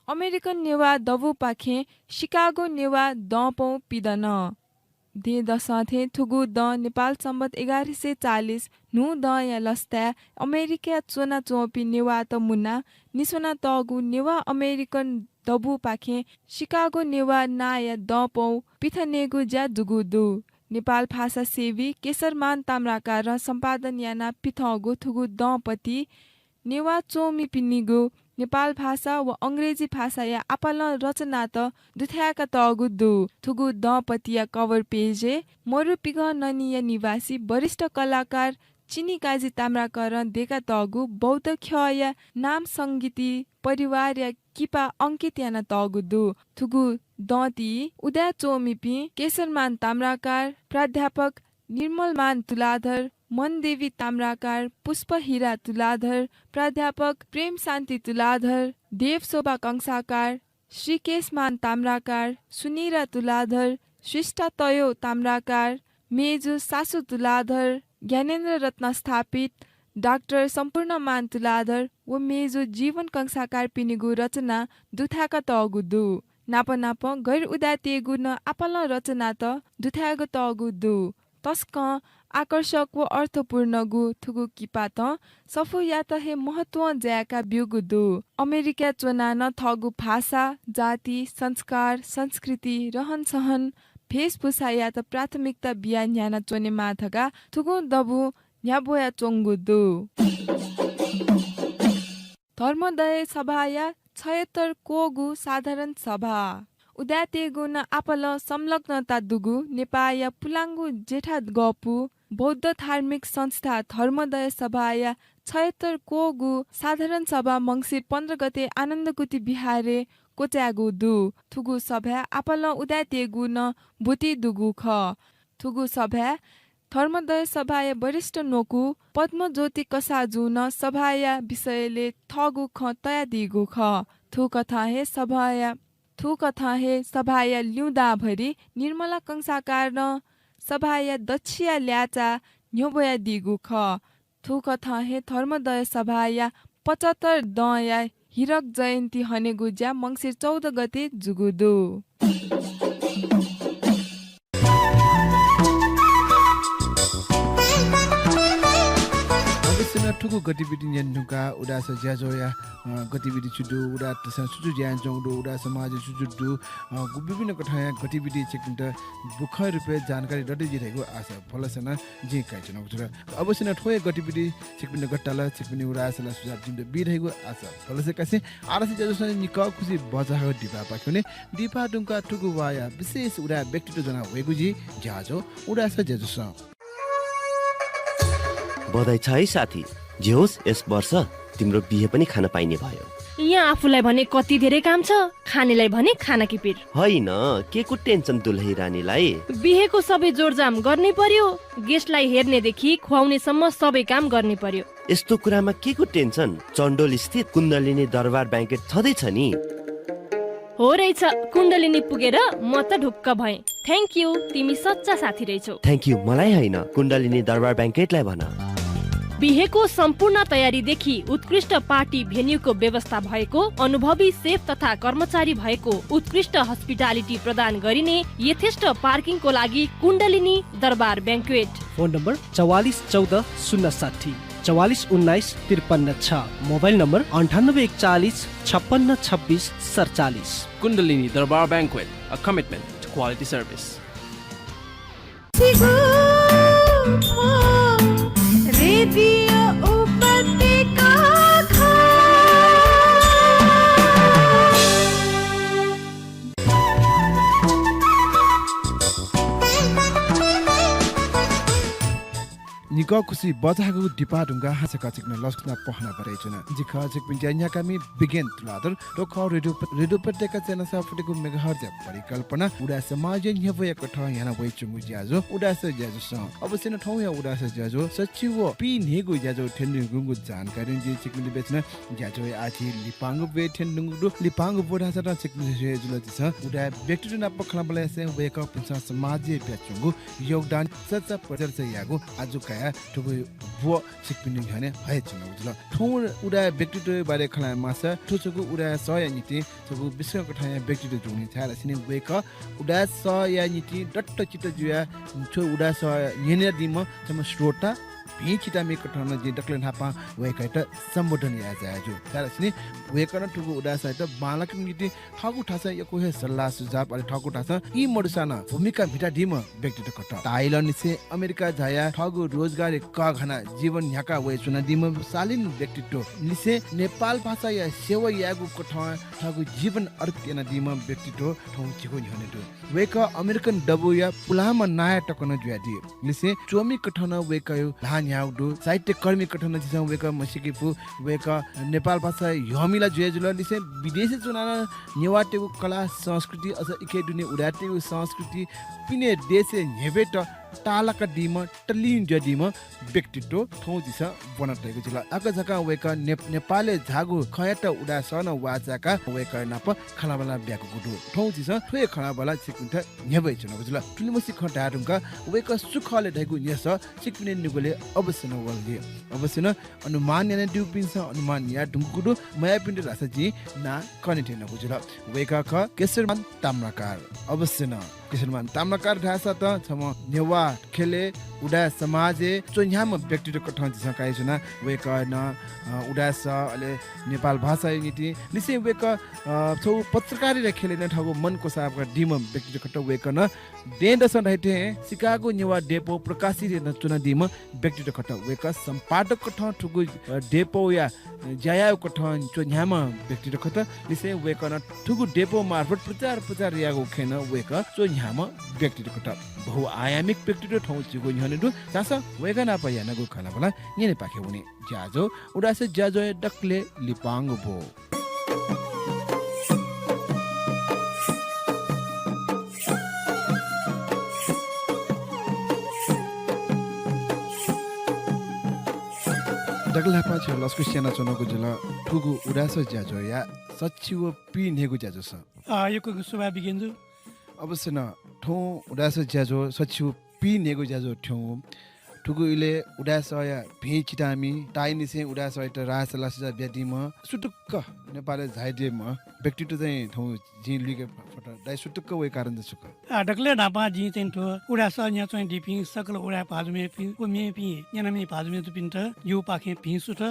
अमेरिकन नेवाः दबूपाखें सिकागो नेवाः दँपौ पिदन। देदसं थें थुगु दँ नेपाल संवत् एघार सय चालिस न्हू दँया लसताय् अमेरिकाय् च्वनाच्वंपिं नेवाःत मुनाः निस्वनातःगु नेवाः अमेरिकन दबूपाखें सिकागो नेवाः नांया दँपौ पिथनेगु ज्या जूगु दु। नेपाल भाषा सेवी केशरमान ताम्राकारं सम्पादन यानाः पिथंगु थुगु दँपति नेवाः च्वमिपिनिगु नेपाल भाषा व अंग्रेजी भाषाया आपालं रचनात दुथ्याकातःगु दु। थुगु दँपतिया cover page-य् मरुपिगः ननिया निवासी वरिष्ठ कलाकार चिनिकाजी ताम्राकरं दय्कातःगु बौद्ध ख्यःया नाम संगीति परिवारया किपा अंकित यानातःगु दु। थुगु दँति उदाय् च्वमिपिं केशरमान ताम्राकार, प्राध्यापक निर्मलमान तुलाधर, मनदेवी ताम्राकार, पुष्पहिरा तुलाधर, प्राध्यापक प्रेमशान्ति तुलाधर, देवशोभा कंसाकार, श्रीकेशमान ताम्राकार, सुनिरा तुलाधर, सृष्टा तयो ताम्राकार, मेजु सासु तुलाधर, ज्ञानेन्द्र रत्न स्थापित, डाक्टर सम्पूर्णमान तुलाधर व मेजु जीवन कंसाकारपिनिगु रचना दुथ्याकातःगु दु। नापनापं गैर उदाय्‌तय्‌गु नं आपालं रचनात दुथ्याकातःगु दु। तसकं आकर्षक व अर्थपूर्णगु थुगु किपातं सफूयात हे महत्वं जाय्‌का ब्यूगु दु। अमेरिकाय् च्वनाः नं थःगु भाषा, जाति, संस्कार, संस्कृति, रहनसहन, भेषभूषायात प्राथमिकता बियाः न्ह्यानाच्वनेमाः धकाः थुगुं दबुं न्ह्याब्वयाच्वंगु दु। धर्मोदय सभाया छयत्तर क्वःगु साधारण सभा। उदाय्‌तय्‌गु नं आपालं संलग्नता दुगु नेपाःया पुलांगु जेठा गःपु बौद्ध धार्मिक संस्था धर्मोदय सभाया छयत्तर क्वःगु साधारण सभा मंसिर पन्ध्र गते आनन्दकुटी विहारय् क्वचायेगु दु। थुगु सभाय् आपालं उदाय्‌तय्‌गु नं ब्वति दुगु खः। थुगु सभाय् धर्मोदय सभाया वरिष्ठ न्वकू पद्मज्योति कसाःजुं नं सभाया विषयलय् थःगु खँ तयादीगु खः। थुकथं हे सभाया, थुकथं हे सभाया ल्यूदांभरि निर्मला कंसाकारं सभाया दच्छिया ल्याःचाः न्ह्यब्वयादीगु खः। थुकथं हे धर्मोदय सभाया पचहत्तर दँया हिरक जयन्ती हनेगु ज्या मंसिर चौध गते जूगु दु। अवश्य नं थुगु गतिविधि न्यने धुंकाः उदाय् सः ज्याझ्वःया, अ, गतिविधि छु दु, उदाय् तसं छु छु ज्या यानाच्वंगु दु, उदाय् समाजय् छु छु दु, अ, गु-, विभिन्न कथंया गतिविधि छिकपिन्त बुखँ रूपय् जानकारी दत जुइ धइगु आशा भलसा नं जिं कयाच्वनागु दु। अवश्य नं थ्व हे गतिविधि छिकपिन्त गथे ताल, छिकपिनि उदाय् सलं सुझाव जिमित बी धइगु आशा भलसा कासें आः धाःसा ज्याझ्वलय् निकः खुसि बचाःगु दिपापाखें वने। दिपा धुंकाः थुगु वाःया विशेष उदाय् व्यक्तित्व ज्वना वयेगु जुइ ज्याझ्वः उदाय् सः ज्याझ्वलय्। बधाई छ है साथी, जे होस् यस वर्ष तिम्रो बिहे पनि खान पाइने भयो। यहाँ आफूलाई भने कति धेरै काम छ, खानेलाई भने खाना किपिर। होइन, केको tension दुलही रानीलाई। बिहेको सबै जोडजाम गर्नै पर्‍यो, guest लाई हेर्नेदेखि खुवाउनेसम्म सबै काम गर्नै पर्‍यो। यस्तो कुरामा केको tension? चण्डोल स्थित कुण्डलिनी दरबार banquet छँदैछ नि। हो रहेछ, कुण्डलिनी पुगेर म त ढुक्क भएँ। Thank you, तिमी सच्चा साथी रहेछौ। Thank you मलाई होइन, कुण्डलिनी दरबार banquet लाई भन। बिहेको सम्पूर्ण तयारीदेखि उत्कृष्ट पार्टी भेन्यूको व्यवस्था भएको, अनुभवी सेफ तथा कर्मचारी भएको, उत्कृष्ट हस्पिटालिटी प्रदान गरिने, यथेष्ट पार्किङको लागि कुण्डलिनी दरबार ब्याङ्क्वेट। फोन नम्बर चौवालिस चौध शून्य साठी, चौवालिस उन्नाइस त्रिपन्न छ, मोबाइल नम्बर अन्ठानब्बे एकचालिस छप्पन्न छब्बिस सतचालिस। कुण्डलिनी दरबार ब्याङ्क्वेट, a commitment to quality service. Radio उपत्यका। निकः खुसि बचाःगु दिपा धुंकाः हासका छिकपिनि लसकुस नाप हनाबना यानाच्वना। जि खः छिकपिनि ज्या न्ह्याकामि बिगेन तुलाधर। थ्व खः रेडियो, रेडियो उपत्यका चय्न्हय् सफुतिगु मेगाहर्जया परिकल्पना उदाय् समाजया न्ह्यब्वया कथं याना वयाच्वंगु ज्याझ्वः उदाय् सः ज्याझ्वःसं। अवश्य नं थौंया उदाय् सः ज्याझ्वः सच्छि व पीन्हय्गु ज्याझ्वः थ्यनेधुंगु जानकारी जिं छिकपिन्त बियाच्वना। ज्याझ्वःया आः झी लिपांगु ब्वय् थ्यनेधुंगु दु। लिपांगु ब्वय् धाःसा नं छिकपिन्सं स्वये जुल झीसं उदाय् व्यक्तित्व नाप खँल्हाबल्हा यासें वय्कःपिन्सं समाजय् बियाच्वंगु योगदान चर्चा परिचर्चा यायेगु आजु काय् थुगु ब्व छिकपिनि न्ह्यःने हयाच्वनागु जुल। थौं उदाय् व्यक्तित्वया बारे खँ ल्हायेमाःसा थ्व छगू उदाय् सःया निंतिं छगू बिस्कं कथंया व्यक्तित्व जूगुलिं, छाय्धाःसा वय्कः उदाय् सःया निंतिं दत्तचित्त जुयाः थ्व उदाय् सः न्यनादीम्ह छम्ह श्रोता भिं चितामि कथं नं जिं दकलय् न्हापां वय्कःयात सम्बोधन याये ज्या याये ज्यू। छाय्धाःसा वय्कलं थुगु उदाय् सःयात बांलाकेगु निंतिं थःगु थासं यक्व हे सल्लाह सुझाव, अले थःगु थासं ई मदुसां नं भूमिका म्हितादीम्ह व्यक्तित्व खः। थाइल्याण्डनिसें अमेरिका झायाः थःगु रोजगारय् कःघानाः जीवन न्ह्याका वयाच्वनादीम्ह शालीन व्यक्तित्व। लिसें नेपाल भाषाया सेवा यायेगु कथं थःगु जीवन अर्पित यानादीम्ह व्यक्तित्व थौं झीगु न्ह्यःने दु। वय्कः अमेरिकन दबूया पुलांम्ह नायः तक नं जुयादी। लिसें च्वमि कथं नं वय्कःया ल्हाः न्ह्याःगु दु। साहित्यकर्मी कथं नं झीसं वय्कः म्हसीके फु। वय्कः नेपाल भाषा ह्यःमि ला जुया जुल, लिसें विदेशय् च्वनाः नं नेवाःतय्गु कला संस्कृति अझ इके दुने उदाय्‌तय्गु संस्कृति पिने देशय् न्ह्यब्वयेत ताःलाकादीम्ह, तलिं जुयादीम्ह व्यक्तित्व थौं झीसं ब्वना तयेगु जुल। आकाझाकां वय्कः ने-, नेपालय् झाःगु खँयात उदाय् सः नं वाःचाय्काः वय्कःया नाप खँल्हाबल्हा ब्याकूगु दु। थौं झीसं थ्व हे खँल्हाबल्हा छिकपिन्त न्ह्यब्वयाच्वनागु जुल। थुलिमछि खँ धाये धुंकाः वय्कः सु खः ले धइगु न्ह्यसः छिकपिनि निगलय् अवश्य नं वल हे। अवश्य नं अनुमान यानादीपिन्सं अनुमान याये धुंकूगु दु, मयाःपिन्त धाःसा जिं नां कने थें न्यनागु जुल। वय्कः खः केशरमान ताम्राकार। अवश्य नं केशरमान ताम्राकार धाःसा त छम्ह नेवाः ख्यलय् उदाय् समाजय् च्वन्ह्याम्ह व्यक्तित्व कथं झीसं कयाच्वना। वय्कः नं, अ, उदाय् सः, अले नेपाल भाषाया निंतिं लिसें वय्कः, अ, छगू पत्रकारिता ख्यलय् नं थःगु मन क्वसाः कयादीम्ह व्यक्तित्व खः। वय्कलं दँय्‌दसं धाइथें सिकागो नेवाः देय्‌पौ प्रकाशित यानाच्वनादीम्ह व्यक्तित्व खः। वय्कः सम्पादक कथं थुगु, अ, देय्‌पौया ज्या यायेगु कथं च्वन्ह्याम्ह व्यक्तित्व खः। लिसें वय्कलं थुगु देय्‌पौ मार्फत प्रचार प्रसार यायेगु खँय् नं वय्कः च्वन्ह्याम्ह व्यक्तित्व खः। बहुआयामिक व्यक्तित्व थौं झीगु न्ह्यःने दु। झासँ वय्कः नाप यानागु खँल्हाबल्हा न्यनेपाखे वने। ज्याझ्वः उदाय् सः ज्याझ्वःया दकलय् लिपांगु ब्व। दकलय् न्हापां छिं लसकुस यानाच्वनागु जुल। थुगु उदाय् सः ज्याझ्वःया सच्छि व पीन्हय्गु ज्याझ्वःसं। अ, यक्व यक्व सुभाय् बिगेन जु। अवश्य नं थौं उदाय् सः ज्याझ्वः सच्छि व पीन्हय्गु ज्याझ्वः थ्यंगु। थुगु इलय् उदाय् सःया भिं चितामि, ताःनिसें उदाय् सःयात राय सल्लाह सुझाव बियादीम्ह, सुतुक्क नेपालय् झायादीम्ह व्यक्तित्व चाहिँ थौं जिं लुइके फत। दाइ, सुतुक्क वये कारण चाहिँ छु खः? आ, दकलय् न्हापां जिं चाहिँ थ्व उदाय् सः न्यनाच्वनादीपिं सकल उदाय् भाजु मेपिं व मेपिं न्यनामि भाजु मय्जुपिन्त जिगु पाखें भिं सुथ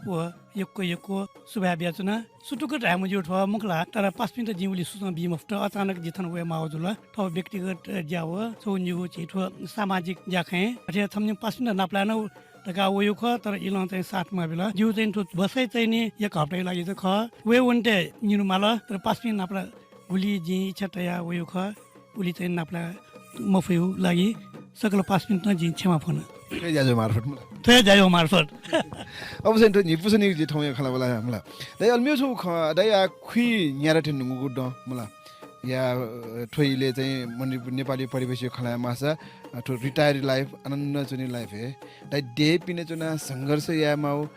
व यक्व यक्व सुभाय् बियाच्वना। सुतुक्क धाये मज्यू थ्व मखु ला, तर पासापिन्त जिं उलि सूचना बी मफुत। अचानक जि थन वये माःगु जुल। थ्व व्यक्तिगत ज्या व छगू निगू झी थ्व सामाजिक ज्याखँय् अथे छम्ह निम्ह पासापिन्त नापलाये नं धकाः वयागु खः, तर इलं चाहिँ साथ मबिल। जिगु चाहिँ थ्व बसय् चाहिँ नि एक हप्ताया लागि जक खः। वये वनेत निन्हु माल, तर पासापिं नापलाये गुलि जिं इच्छा तयाः वयागु खः। उलि चाहिँ नापलाये मफयागु लागि सकल पासापिन्त नं जिं क्षमा फ्वन। थ्व हे ज्याझ्वः मार्फत मला। थ्व हे ज्याझ्वः मार्फत। अवश्य नं थ्व न्हिपुसे निगू जि थौंया खँल्हाबल्हा मला। दाइ, अले मेगु छगू खँ, दाइ, आ, खुइ न्यारा थें न्हूगु दँ मला। या, अ, थ्व इलय् चाहिँ मणिपुर नेपाली परिवेशया खँ ल्हायेमाःसा, अ, थ्व retiree life, आनन्द च्वनी life हे। दाइ, देय् पिने च्वनाः संघर्ष यायेमाःगु,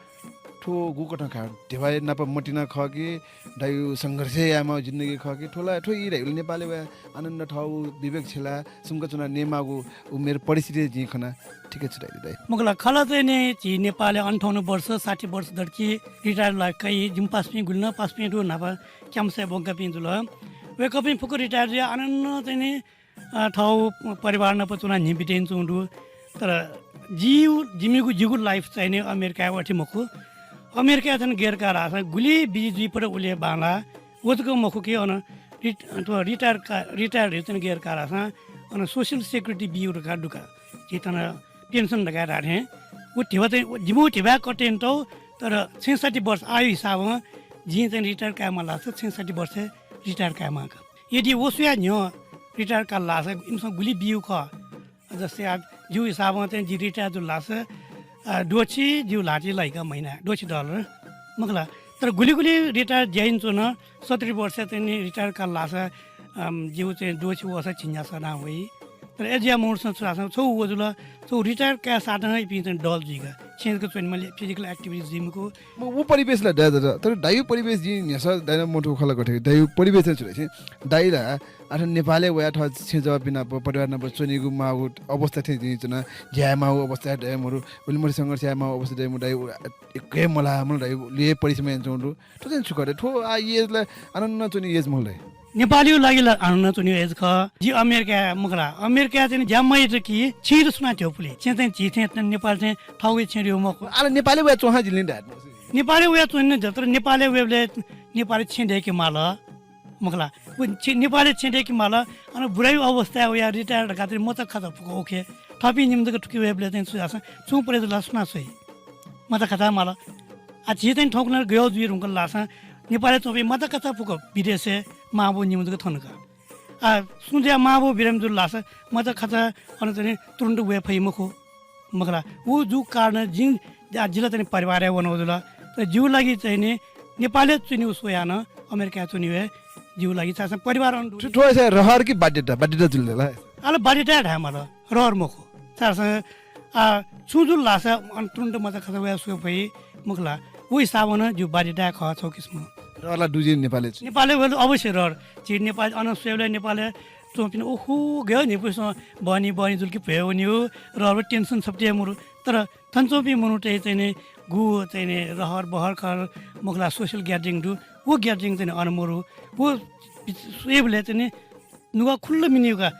थ्व गुकथं खः, ध्यबा नाप मतिना खः कि, दाइया संघर्ष यायेमाःगु जिन्दगी खः कि, थ्व ला, थ्व ई दाइगु नेपालय् वयाः आनन्द थःगु विवेक छ्यलाः सुम्क च्वनाः नयेमाःगु उमेर परिस्थिति जिं खना, ठीक छु दाइ, दाइ? मखु ला, खला चाहिँ नि झी नेपालय् अन्ठाउन्न वर्ष, साठी वर्ष दर्की retire लाय्क काइ, जिमि पासापिं गुलि नं पासापिं दु, न्हापा क्याम्पसय् ब्वंकापिं जुल। वय्कःपिं फुक्क retire जुयाः आनन्द चाहिँ नि अ, थःगु परिवार नाप च्वनाः न्ह्यब्वया च्वंगु दु। तर जिगु, जिमिगु, जिगु life चाहिँ नि अमेरिकाय् अथे मखु। अमेरिकाय् चाहिँ गैर काः धाःसा गुलि बिजि जुइपत उलि बांलाः। व जक मखु कि अन रिट-, अथवा retire का-, retire धइगु चाहिँ गैर काः धाःसा अन social security बियु धकाः दुका। झी थन pension धकाः धाः थें। व ध्यबा चाहिँ, जिमिगु ध्यबाय् कटे नं तौ, तर छैसट्ठी वर्ष आयु हिसाबं जिं चाहिँ retire कायेमाल धाःसा छैसट्ठी वर्षय् retire कायेमाः का। यदि व स्वयाः न्ह्यः retire काल धाःसा इमिसं गुलि बियु खः? जस्तै आ, जिगु हिसाबं चाहिँ जि retire जुल धाःसा, आ, द्वःछि जिगु ल्हातिइ लाइ का महिना, द्वःछि dollar। मखु ला, तर गुलि गुलि retire जुयाच्वन, सत्तरी वर्षय् चाहिँ नि retire काल धाःसा, अम, जिगु चाहिँ द्वःछि वःसा झिंन्यासः दां वइ। तर अय् जुयाः मनूतय्सं छु धाःसा छगू व जुल, छगू retire काये साथं इपिं चाहिँ dull जुइ का। छेँ जक च्वनेमाली, physical activity जुइ मखु। म व परिवेश ला दाइ, तर, तर दाइगु परिवेश जिं न्ह्यसः दाइ नं मथू खला गथे, दाइगु परिवेश चाहिँ छु धाःसा, दाइ ला आः थन नेपालय् वयाः थः छेँजःपिं नाप, परिवार नाप च्वनेगु माःगु अवस्था थें जिं च्वना, ज्या यायेमाःगु अवस्था दये मरु, उलिमछि संघर्ष यायेमाःगु अवस्था दये मरु, दाइ उ-, एक हे मलाः, मला दाइ लुइया परिश्रम यानाच्वंगु दु। थ्व चाहिँ छु खः दाइ? थ्व आ age ला आनन्द च्वने age मखु दाइ। नेपालीया लागि ला आनन्द च्वने age खः। जि अमेरिकाय् मखु ला, अमेरिकाय् चाहिँ ज्या मयात कि छेँ त सुनां थ्यंपुली। छेँ चाहिँ झी थें नेपाल चाहिँ थःगु छेँ ल्यू मखु। आः ला नेपालय् वयाः च्वं हां जिलिं दाइ। नेपालय् वयाः च्वने, तर नेपालय् वयेबलय् नेपाली छेँ दय्के माल। मखु ला। व छेँ, नेपालय् छेँ दय्के माल। अन बुढाया अवस्थाय् वयाः retire धकाः चाहिँ मचा खचा फुक्क OK। थःपिं निम्ह जक थुकी वयेबलय् चाहिँ छु धाःसा छुं परे जुल ला सुनां स्वइ। मचा खचा माल। आ, झी चाहिँ थौंकन्हय् गय् जुइ धुंकल धाःसा नेपालय् च्वंपिं मचा खचा फुक्क विदेशय्, मांबौ निम्ह जक थन का। आ, सुं जुयाः मांबौ बिरामी जुल धाःसा मचा खचा अन चाहिँ नि तुरुन्त वये फइ मखु। मखु ला, व जूगु कारणं जिं, आ, जि ला चाहिँ परिवारय् वनागु जुल। तर जिगु लागि चाहिँ नि नेपालय् च्वनेगु स्वयाः नं अमेरिकाय् च्वनेगु हे जिगु लागि छाय्धाःसा परिवार अन दु। थ्व, थ्व चाहिँ रहर कि बाध्यता? बाध्यता जुल ला? आः ला बाध्यता धायेमाल, रहर मखु। छाय्धाःसा, आ, छुं जुल धाःसा अन तुरुन्त मचा खचा वयाः स्वये फइ मखु ला। व हिसाबं नं जिगु बाध्यता खः छगू किसिमं। रहर ला दु जि नेपालय्। नेपालय् वयेबलय् अवश्य रहर। झी नेपाल अन स्वयेबलय् नेपालय् च्वंपिं ओहो गय् न्ह्यइपुसे बहनी बहनी जुल कि भ्वय् वनीगु, रहर व tension छपति हे मरु। तर थन च्वंपिं मनूतय् चाहिँ नि गु चाहिँ नि रहर बहर खर मखु ला social gathering दु, व gathering चाहिँ नि अन मरु। व स्वयेबलय् चाहिँ नि नुगः खुल्ल मिनीगु का।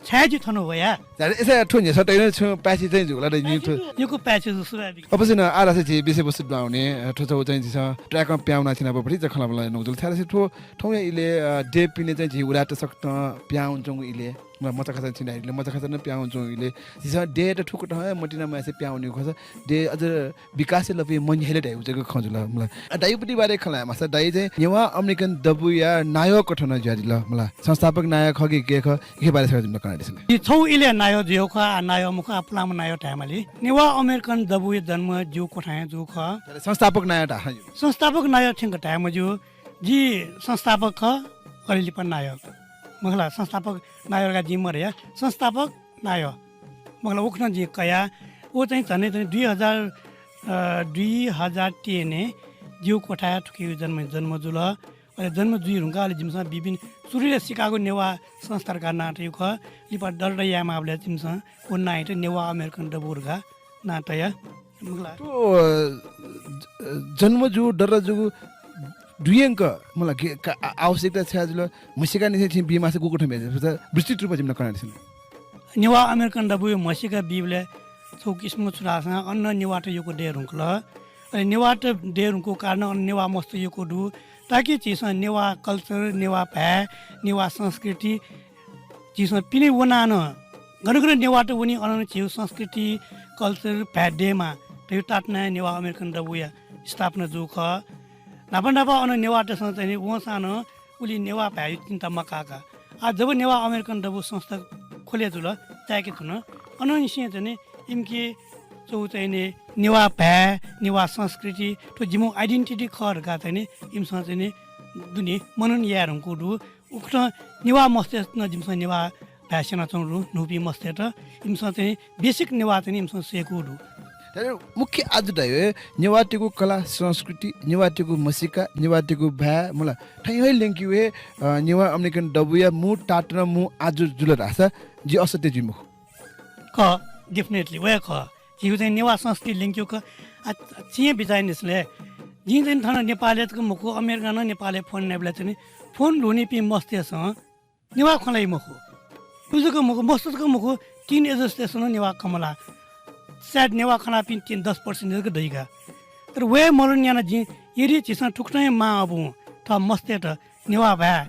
छाय् जि थन वया? झारे, यसं थ्व न्ह्यसः तयेगु छुं पाय्छि चाहिँ जूगु ला दाइ, जिं थ्व। यक्व पाय्छि जू स्वाभाविक। अवश्य नं, आः धाःसा झी विषयवस्तु दुहां वने, अ, थ्व छगू चाहिँ झीसं track-ं पिहां वनाः छिनाप भतिचा खँ ल्हानाः न्यनागु जुल। छाय्धाःसा थ्व थौंया इलय्, अ, देय् पिने चाहिँ झी उदाय् तसकं पिहां वनाच्वंगु इलय्, म-, मचा खचा छिं धयादिल, मचा खचा नं पिहां वनाच्वंगु इलय्, झीसं देय्‌यात थुकथं हे मतिना मयासें पिहां वनीगु खःसा देय् अझ विकासय् लँपुइ मन्ह्याइ ला धयागु जक खँ जुल मला। अ, दाइपट्टि बारे खँ ल्हायेमाःसा, दाइ चाहिँ नेवाः अमेरिकन दबूया नायः कथं जुयादिल मला। संस्थापक नायः खः कि गय् खः, इके बारे छकः जिमित कनादिसँ। जि छगू इलय् नायः जुयागु खः, आः नायः मखु, आः पुलांम्ह नायः धायेमाली। नेवाः अमेरिकन दबूया जन्म जिगु क्वथाय् जूगु खः। संस्थापक नायः धाःसा? संस्थापक नायः थ्यंक धाये मज्यू। जि संस्थापक खः, अले लिपा नायः। मखु ला, संस्थापक नायः धकाः जिं मधया, संस्थापक नायः। मखु ला, उखुन्हु जिं कया। व चाहिँ झन्डै झन्डै दुई हजार, अ, दुई हजार तेह्रय् जिगु क्वथाय् थुकी जन्म, जन्म जुल। अले जन्म जुइ धुंकाः अले जिमिसं विभिन्न, सुरुइ ला सिकागो नेवाः संस्था धकाः नां तयागु खः। लिपा दर्ता यायेमाःबलय् जिमिसं व नांयात नेवाः अमेरिकन दबू धकाः नां तया। मखु ला। थ्व, अ, ज-, जन्म जूगु, दर्ता जूगु दुय्‌यंक मला गे-, का-, आ-, आवश्यकता छाय् जुल, म्हसीकानिसें छिं बीमाःसा गुकथं बी, विस्तृत रूपं जिमित कनादिसँ। नेवाः अमेरिकन दबूया म्हसीका बीबलय् छगू किसिमं छु धाःसा अन नेवाःत यक्व दये धुंकल। अले नेवाःत दये धुंकूगु कारणं अन नेवाः मस्त यक्व दु। ताकि झीसं नेवाः culture, नेवाः भाय्, नेवाः संस्कृति झीसं पिने वनाः नं गन गन नेवाःत वनी, अन नं झीगु संस्कृति, culture, भाय् दयेमाः धइगु तातुनाः हे नेवाः अमेरिकन दबूया स्थापना जूगु खः। न्हापा न्हापा अन नेवाःतय्सं चाहिँ नि वंसां नं उलि नेवाः भाय्‌या चिन्ता मकाः का। आः जब नेवाः अमेरिकन दबू संस्था खोले जुल, चाय्‌के धुन, अनंनिसें चाहिँ नि इमिके छगू चाहिँ नि नेवाः भाय्, नेवाः संस्कृति, थ्व जिमिगु identity खः धकाः चाहिँ नि इमिसं चाहिँ नि दुने मनन याये धुंकूगु दु। उकथं नेवाः मस्तय्त नं जिमिसं नेवाः भाय् स्यनाच्वंगु दु, न्हूपिं मस्तय्त। इमिसं चाहिँ basic नेवाः चाहिँ नि इमिसं सय्‌कूगु दु। तर मुख्य आजु धाइ हे नेवाःतिगु कला संस्कृति, नेवाःतिगु म्हसीका, नेवाःतिगु भाय् मला थैं हे ल्यंक्यू हे, अ, नेवाः अमेरिकन दबूया मू तातुना मू आजु जुल धाःसा जि असत्य जुइ मखु। खः, definitely, वया खः। झीगु चाहिँ नेवाः संस्कृति ल्यंक्यू खः। आ, छिं बिचाः यानादिसँ ले। जिं चाहिँ थन नेपालय् तक मखु, अमेरिकां नं नेपालय् फोन यानाबलय् चाहिँ नि फोन ल्हूनिपिं मस्तय्सं नेवाः खँ ल्हाइ मखु। उ जक मखु, मस्त जक मखु, teenagers तय्सं नं नेवाः खँ मल्हाः। सायद नेवाः खँ ल्हाःपिं तीन दस percent जक दइ का। तर वया मरुन याना जिं, यदि झीसं थुकथं हे मां अबुं थः मस्तय्त नेवाः भाय्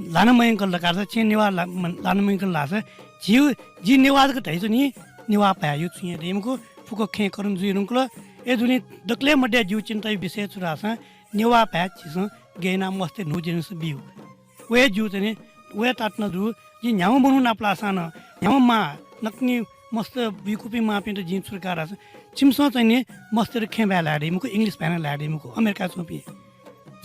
ल्हाना मयंकल धकाः, छिं नेवाः ला-, म-, ल्हाना मयंकल धाःसा, झी, जि नेवाः जक धाइच्वनी, नेवाः भाय् यु छुं हे दइ मखु, फुक्क खँय् करुण जुइ धुंकल। अय् दुने दकलय् मध्य जिगु चिन्ताया विषय छु धाःसा, नेवाः भाय् झीसं गय् यानाः मस्तय् न्हू generation बियु। वया जु चाहिँ नि, वया तातुना जु, जिं न्ह्याम्ह मनू नापलाःसां नं, न्ह्याम्ह मां, नकतिनि मस्त बुइकूपिं मांपिन्त जिं छु धकाः धाःसा, छिमिसं चाहिँ नि मस्तय्त खँय् भाय् ल्हाये दइ मखु, English भाय् नं ल्हाये दइ मखु, अमेरिकाय् च्वंपिं।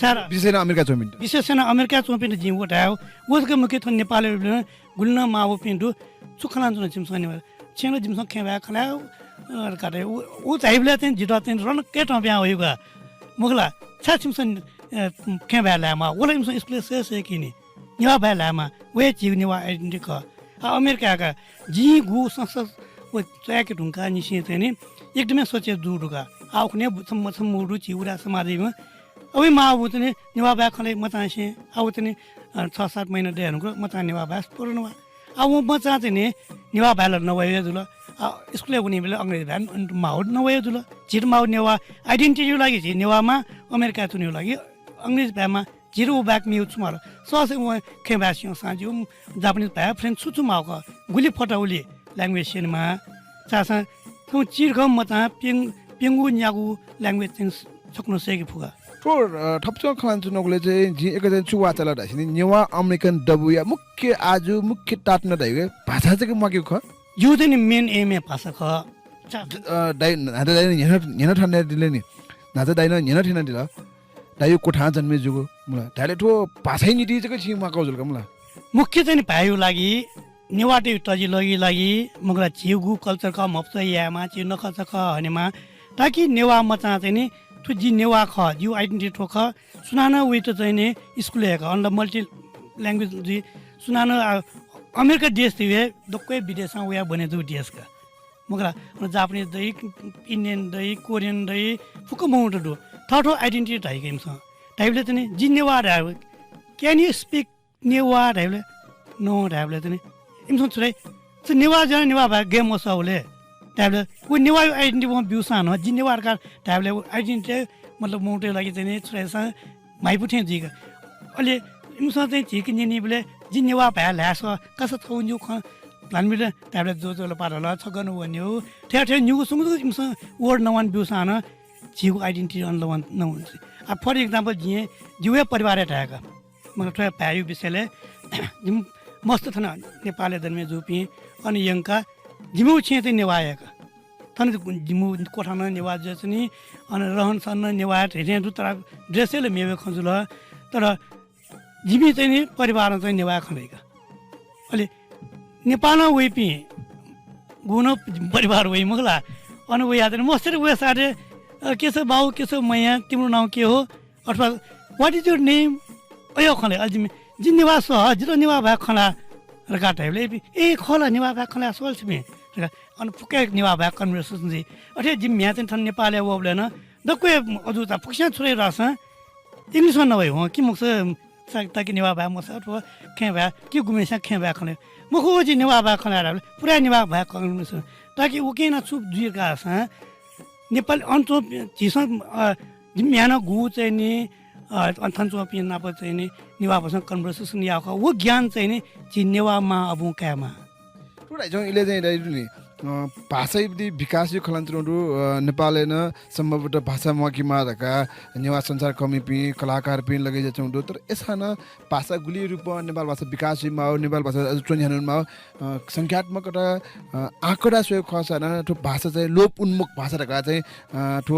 सारा विशेष यानाः अमेरिकाय् च्वंपिन्त। विशेष यानाः अमेरिकाय् च्वंपिन्त जिं व धाये, व जक मखु, थन नेपालय् गुलि नं मां अबुपिं दु, छु खँ ल्हानाच्वन छिमिसं नेवाः? छिं ला जिमिसं खँय् भाय् खँ ल्हाये, अ, धकाः धाइ। उ, उ धाइबलय् चाहिँ जितः चाहिँ रनक्क हे तं पिहां वइगु का। मखु ला, छाय् छिमिसं, अ, खँय् भाय् ल्हायेमाः? व ला इमिसं स्कुलय् सय् सय् कि नि। नेवाः भाय् ल्हायेमाः। व हे झीगु नेवाः identity खः। आ, अमेरिकाय् का, जिं गु संस्था व च्वयाके धुंकाः निसें चाहिँ नि एकदमै सोचे जू धुंकाः। आ, उखुन्हु हे छम्ह, छम्ह मू दु, झी उदाय् समाजय् अब वइ मां अबुं चाहिँ नि नेवाः भाय् खँ ल्हाइ मचांनिसें, आ, व चाहिँ नि, अ, छ सात महिना दये धुंकल, मचां नेवाः भाय् स्फुर नवाः। आ, व मचां चाहिँ नि नेवाः भाय् ला नवाये जुल। आ, स्कुलय् वनीबलय् अंग्रेजी भाय् न-, माः नवाये जुल। झीत माः नेवाः identity या लागि झी नेवाः मां, अमेरिकाय् च्वनेया लागि अंग्रेजी भाय् माः, झीत व बाहेक मेगु छु माः? ससे वं खँय् भाय् स्यंसां ज्यू, Japanese भाय्, French छु छु माः खः, गुलि फत उलि language स्यनेमाः। छाय्‌धाःसा थौं चिधिकःम्ह मचां प्यंगू, प्यंगू न्यागू language चाहिँ छकूनं सय्‌के फु का। थ्व, अ, थपाय्‌सकं खँ ल्हानाच्वनागुलिं चाहिँ जिं एक चाहिँ छु वाःचाल धाःसा नि, नेवाः अमेरिकन दबूया मुख्य आजु, मुख्य तातुना धाइगु भाषा जक म्वाकेगु खः। जिगु चाहिँ नि main aim हे भाषा खः। चा- ज-, अ, दाइ, न्हाचा दाइनं न्ह्यथना, न्ह्यथना थनादिल नि। न्हाचा दाइनं न्ह्यथना थनादिल। दाइया क्वथां जन्मे जूगु मला। धायेबलय् थ्व भाषाया निंतिं जक छिं म्वाकाः जुल का मला। मुख्य चाहिँ नि भाय्‌या लागि, नेवाःतय् तजिलगिया लागि, मखु ला झीगु culture खः, म्हपुचः यायेमाः, झीगु नखःचखः हनेमाः, ताकि नेवाः मचां चाहिँ नि, थ्व जि नेवाः खः, जिगु identity थ्व खः, सुनानं वइत चाहिँ नि स्कुलय् का, अन ला multi language जुइ, सुनानं, आ, अमेरिका देश धइगु हे दक्व हे विदेशं वयाः बने जूगु देश का। मखु ला, अन Japanese दइ, Indian दइ, Korean दइ, फुक्क मनूत दु। थःथः identity धाइ का इमिसं। धाइबलय् चाहिँ नि, जि नेवाः धायेबलय्, can you speak नेवाः धाइबलय्, no धाइबलय् चाहिँ नि, इमिसं छु धाइ, छ नेवाः जुयाः नेवाः भाय् गय् मसः ले धाइबलय्, व नेवाःया identity वं ब्यूसां नं, जि नेवाः धकाः धाइबलय् व identity, मतलब, मनूतय् लागि चाहिँ नि छु धाःसा म्हाइपु थें जुइ का। अले इमिसं चाहिँ झीके न्यनीबलय्, जि नेवाः भाय् ल्हाये सः, का सा छगू निगू खँ ल्हानाबिल धाइबलय् ज्वजलपा धाल, छ गन वनेगु, थथे थथे निगू सुंगू इमिसं word नवाना ब्यूसां नं झीगु identity अन लवाना नं वनी। आ, for example, जिं, जिगु हे परिवारय् धाये का। मखु ला, थ्व हे भाय्‌या विषयलय् जिमि मस्त थन नेपालय् जन्मे जूपिं अन यंकाः जिमिगु छेँय् चाहिँ नेवाः हे का। थन जिमिगु क्वथां नं नेवाः जुयाच्वनी, अन रहन सहन नं नेवाः हे थें थें दु, तर dress-य् ला मेगु खँ जुल। तर जिमि चाहिँ नि परिवारं चाहिँ नेवाः खँ ल्हाइ का। अले नेपालं वइपिं गुगु नं परिवार वइ मखु ला, अन वयाः चाहिँ नि मस्तय्त वये साथय्, अ, के छ बाउ, के छ मैया, तिम्रो नाउँ के हो? अथवा, what is your name? अय् खँ ल्हाइ, अले जिमि, जि नेवाः सः, जितः नेवाः भाय् खँ ल्हाः धकाः धाइबलय्, ए, खः ला, नेवाः भाय् खँ ल्हाये सः ला छिपिं धकाः, अन फुक्कं नेवाः भाय् conversation जुइ। अथे जिमि म्ह्याय् चाहिँ थन नेपालय् वःबलय् नं दक्व हे अजू चा फुक्कस्यां छु धाइ धाःसा English-ं नवाइ हं कि मखुसा, ता-, ताकि नेवाः भाय् मसः अथवा खँय् भाय् कि गुम्हस्यां खँय् भाय् खँ ल्हाइ। मखु, जि नेवाः भाय् खँ ल्हाये धाःबलय् पुरा नेवाः भाय् conversation। ताकि उकिं यानाः छु जुइ धाःसा नेपाल अन च्वं झीसं, अ, जिमि म्ह्याय् नं गुगु चाहिँ नि, अ, अन थन च्वंपिं नाप चाहिँ नि नेवाः भाषां conversation याः खः। व ज्ञान चाहिँ नि झी नेवाः मां अबुं कायेमाः। थ्व धाइच्वं इलय् चाहिँ धाइ दु नि, अ, भाषाया विकासया खँ ल्हानाच्वनागु दु, अ, नेपालय् नं सम्भवतः भाषा म्वाकेमाः धकाः नेवाः सञ्चारकर्मीपिं, कलाकारपिं लगे जुयाच्वंगु दु। तर अय्सां नं भाषा गुलि रूपं नेपाल भाषा विकास जुइमाः, नेपाल भाषा अझ च्वने हनेमाः, अ, संख्यात्मक, अ, आँकडा स्वयेगु खःसा नं थ्व भाषा चाहिँ लोप उन्मुख भाषा धकाः चाहिँ, अ, थ्व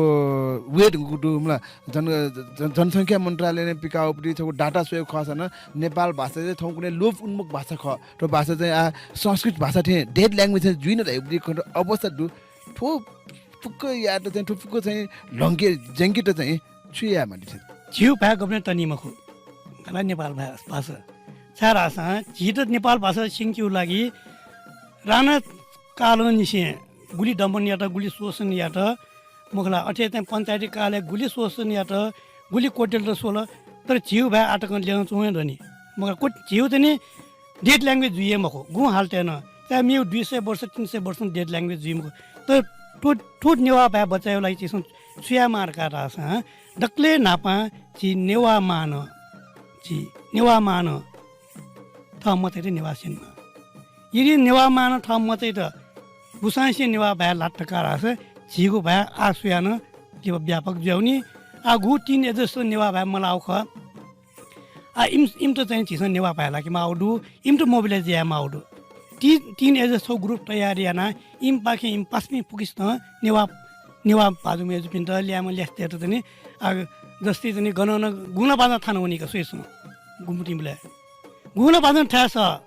वेट गुगु दु मला। जन-, जन-, जनसंख्या मन्त्रालयनं पिकाःगुपट्टि छगू data स्वयेगु खःसा नं नेपाल भाषा चाहिँ थौंकन्हय् लोप उन्मुख भाषा खः। थ्व भाषा चाहिँ आ संस्कृत भाषा थें dead language थें जुइन धइगुपट्टि खः अवस्था दु। थ्व फुक्क यायेत चाहिँ थ्व फुक्क चाहिँ ल्हंके ज्यंकेत चाहिँ छु याये माली थें? झीगु भाय् गबलें तनी मखु। खला नेपाल भाय् भाषा। छाय् धाःसा झीत नेपाल भाषा स्यंकेगु लागि राणा कालंनिसें गुलि दमन यात, गुलि शोषण यात, मखला अथे चाहिँ पञ्चायती कालय् गुलि शोषण यात, गुलि कोटेलत स्वल, तर झीगु भाय् आः तकं ल्यं च्वं हे दनि। मखला कोट-, झीगु चाहिँ नि dead language जुइ हे मखु, गुं हालतय् नं। चाहे मेगु दुई सय वर्ष, तीन सय वर्ष नं dead language जुइ मखु। तर थ्व, थ्व नेवाः भाय् बचय् यायेगु लागि झीसं छु यायेमाः धकाः धाःसा, दकलय् न्हापां झी नेवाः मां नं, झी नेवाः मां नं थः मचाइत नेवाः स्यनेमाः। यदि नेवाः मां नं थः मचाइत गुसांनिसें नेवाः भाय् लात धकाः धाःसा झीगु भाय् आः स्वयाः नं लिपा व्यापक जुयावनी। आः गु टिन एजर्स नेवाः भाय् मलाःगु खः। आः इम-, इमित चाहिँ झीसं नेवाः भाय् लाकेमाःगु दु, इमित mobilize यायेमाःगु दु। टि-, टिन एजर्स छगू group तयार यानाः इमिपाखें इमि पासापिं फुक्कसितं नेवाः, नेवाः भाजु मय्जुपिन्त, ल्याय्म्ह ल्यासेतय्त चाहिँ नि, आः जस्तै चाहिँ नि गनं नं गुंलाबाजं थाना वनी का स्वइसँ। गुम्हतिंबलय् गुंलाबाजं थाय् सः,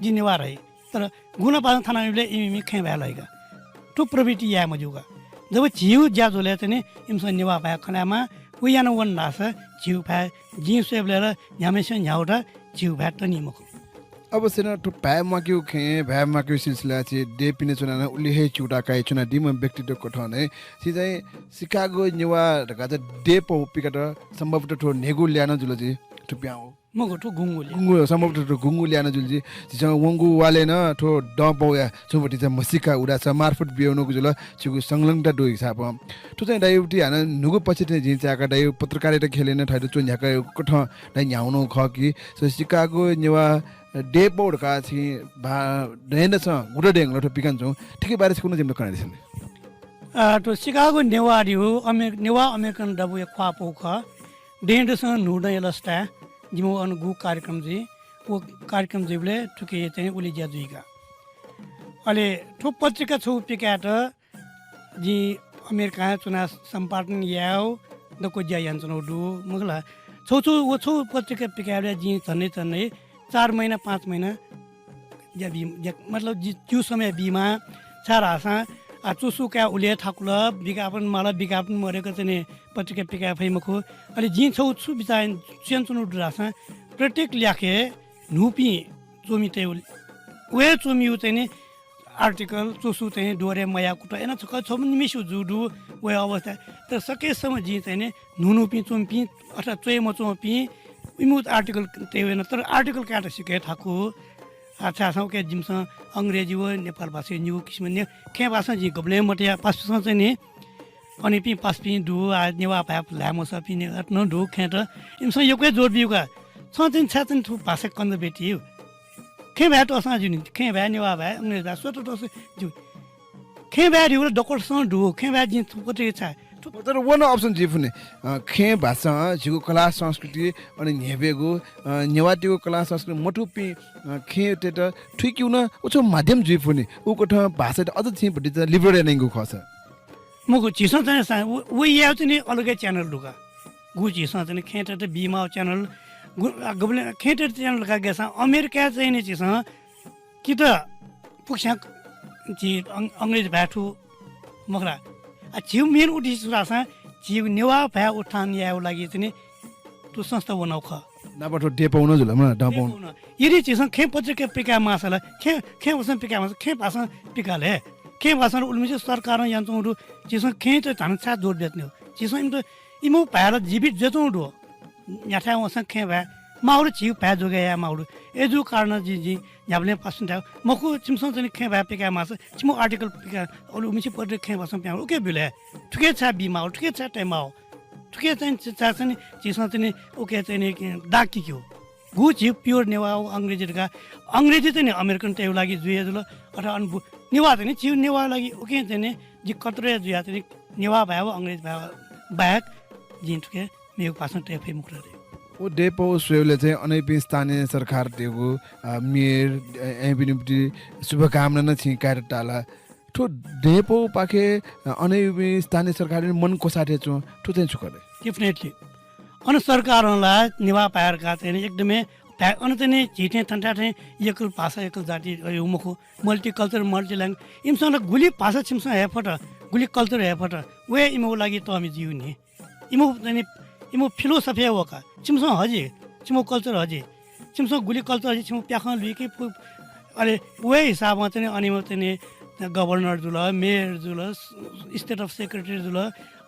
जि नेवाः धाइ। तर गुंलाबाजं थाना वनीबलय् इमि, इमि खँय् भाय् लाइ का। थ्व प्रवृत्ति याये मज्यू का। जब झीगु ज्याझ्वलय् चाहिँ नि इमिसं नेवाः भाय् खँ ल्हायेमाः, व याना वन धाःसा झीगु भाय्, जिं स्वयेबलय् ला न्ह्याम्हसिनं न्ह्याःगु ला झीगु भाय् तनी मखु। अवश्य नं थ्व भाय् म्वाकेगु खँय्, भाय् म्वाकेगु सिलसिलाय् चाहिँ देय् पिने च्वनाः नं उलि हे च्यूताः काये च्वनादीम्ह व्यक्तित्व कथं नं छि चाहिँ सिकागो नेवाः धकाः चाहिँ देय् पौ पिकात सम्भवतः थ्व न्हय्गू ल्याः नं जुल जि थुपिहां। मखु, थ्व गुंगू ल्याः। गुंगू, सम्भवतः थ्व गुंगू ल्याः नं जुल जि। झीसं वंगु वालय् नं थ्व दँ पौया छुं भतिचा म्हसीका उदाय् मार्फत बियावनागु जुल, छिगु संलग्नता दु हिसाबं। थ्व चाहिँ दाइबुटी हानं न्हूगु पक्ष थें जिं चाय्का दाइ पत्रकारिता ख्यलय् नं थःत च्वय् न्ह्याकागु कथं दाइ न्ह्यावनागु खः कि, स सिकागो नेवाः देय् पौ धकाः छिं भा दँय्दसं गुदँ दँय् नं थ्व पिकान च्वं, थुकिया बारे छकू नं जिमित कनादिसँ नि। अ, थ्व सिकागो नेवाः धइगु अमे-, नेवाः अमेरिकन दबूया ख्वाः पौ खः। दँय्दसं न्हूदँ एलस थाय् जिमिगु अन गु कार्यक्रम जुइ, व कार्यक्रम जुइबलय् थुकी चाहिँ उलि ज्या जुइ का। अले थ्व पत्रिका छगू पिकायेत जिं अमेरिकाय् च्वनाः सम्पादन यायेगु दक्व ज्या यानाच्वनागु दु, मखु ला। छगू छगू, व छगू पत्रिका पिकायेबलय् जिं झन्डै झन्डै चार महिना, पाँच महिना ज्या बी, ज्या, मतलब जि-, ज्यू समय बीमाः, छाय् धाःसा, आ, च्वसु काये उलि हे थाकुल, विज्ञापन माल, विज्ञापन मदय्क चाहिँ नि पत्रिका पिकाये फइ मखु। अले जिं छगू छु बिचाः यानाच्वनागु दु धाःसा, प्रत्येक ल्याखय् न्हूपिं च्वमितय् व हे च्वमिगु चाहिँ नि article, च्वसु चाहिँ नि द्वहरे मयाः कुतः यानाः छकः छम्ह निम्हसिगु जूगु दु, व हे अवस्था। तर सकेसम्म जिं चाहिँ नि न्हून्हूपिं च्वमिपिं अथवा च्वय् मच्वंपिं इमिगु article तये याना, तर article कायेत सिक्क हे थाकु। आ, छाय् धाःसा उकी जिमिसं अंग्रेजी व नेपाल भाषाया निगू किसिम ने-, खँय् भाषां जिं गबलें मतया, पासापिंसं चाहिँ नि अनयापिं पासापिं दु, आ, नेवाः भाय् ल्हाये मसःपिं नेवाःत नं दु खँय्त। इमिसं यक्व हे जोड बिउ का। छं चाहिँ छाय् चाहिँ थ्व भाषा conservative? खँय् भाय् तःसां ज्यू नि, खँय् भाय्, नेवाः भाय्, अंग्रेजी भाय्, स्वतः तःसां ज्यू। खँय् भाय् धइगु ला दक्वसिनं दु, खँय् भाय् जिं थुकथं छाय् थु- तर व नं option जुइ फु नि। अ, खँय् भाषां झीगु कला संस्कृति, अले न्ह्यब्वयेगु, अ, नेवाःतय्गु कला संस्कृति मथूपिं, अ, खँय्‌तय्त थुइकेगु नं व छगू माध्यम जुइ फु नि। उकथं भाषायात अझ छिं भतिचा liberal यानागु खःसा। मखु, झीसं चाहिँ सा-, व, व यायेगु चाहिँ नि अलग हे channel दु का। गु झीसं चाहिँ नि खँय्‌तय्त बीमाःगु channel, गु, आ, गबलें खँय्‌तय्त channel का गेसां अमेरिकाय् चाहिँ नि झीसं कि त फुक्कस्यां झी अं-, अंग्रेजी भाय् थु मखु ला। आ, झीगु main उद्देश्य छु धाःसा झीगु नेवाः भाय् उत्थान यायेगु लागि चाहिँ नि थ्व संस्था वनागु खः। नाप थ्व देय् पौ नं जुल, मला, दँ पौ। देय् पौ नं। यदि झीसं खँय् पत्रिका पिकाये माःसा ला, खँय्, खँय् भाषां पिकाये माःसा, खँय् भाषां पिकाले। खँय् भाषां उलिमछि सरकारं यानाच्वंगु दु, झीसं खँय्‌त धानं छाय् जोड बियाच्वनेगु? झीसं इमित, इमिगु भाय् ला जीवित जुयाच्वंगु दु। न्ह्याथाय् वंसां खँय् भाय् माःगु दु, झीगु भाय् जोगय् यायेमाःगु दु। अय्‌जूगु कारणं जिं, जिं न्ह्याबलें पासापिन्त धायेगु, मखु, छिमिसं चाहिँ नि खँय् भाय् पिकाये माःसा, छिमिगु article पिकाः, अले उलिमछि पत्रिका खँय् भाषां पिकाये माःगु, उकी ब्यु ले। थुकी छाय् बीमाःगु, थुकी छाय् तयेमाःगु? थुकी चाहिँ, चाहिँ, चाहिँ नि, झीसं चाहिँ नि, उकी चाहिँ नि, दाग किक्यू। गु झी pure नेवाः व अंग्रेजी धकाः, अंग्रेजी चाहिँ नि अमेरिकनतय्गु लागि जुइ हे जुल, अथवा अन बु-, नेवाः चाहिँ नि, झी नेवाः लागि उकी चाहिँ नि, जि कतरे जुया चाहिँ नि, नेवाः भाय् व अंग्रेजी भाय् बाहेक, जिं थुकी मेगु भाषां तये फइ मखु रे। व देय् पौ स्वयेबलय् चाहिँ अनयापिं स्थानीय सरकारतय्गु, अ, मेयर, अ, अय्‌पिनिगु शुभकामना नं छिं कायेत ताल। थ्व देय् पौपाखें, अ, अनयापिं स्थानीय सरकारपिनि मन क्वसाः थें च्वं, थ्व चाहिँ छु खः ले? Definitely। अन सरकारं ला नेवाः भाय् धकाः चाहिँ नि एकदमै भाय् अन चाहिँ नि झी थें थन्थाय् थें एकल भाषा, एकल जाति, अ, मखु, multiculture, multilanguage। इमिसं ला गुलि भाषा छिमिसं हये फत, गुलि culture हये फत, व हे इमिगु लागि तःमि जुइ नि। इमिगु चाहिँ नि, इमिगु philosophy हे व का। छिमिसं हजि, छिमिगु culture हजि। छिमिसं गुलि culture हजि, छिमिगु प्याखं लुइके फु-, अले व हे हिसाबं चाहिँ नि अन इमिगु चाहिँ नि governor जुल, mayor जुल, state of secretary जुल,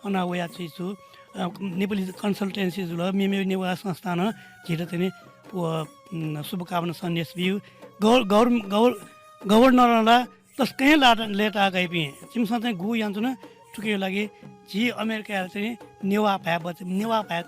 अन वया चाहिँ छु, अ, नेपाली consultancy जुल, मेमे नेवाः संस्थानं झीत चाहिँ नि व, उम्, शुभकामना सन्देश बिउ। गौ-, गौर-, गौ-, governor ला तसकं हे लात-, लय्ताः गइपिं। जिमिसं चाहिँ गु यानाच्वना थुकिया लागि झी अमेरिकाया चाहिँ नेवाः भाय् बच-, नेवाः भाय्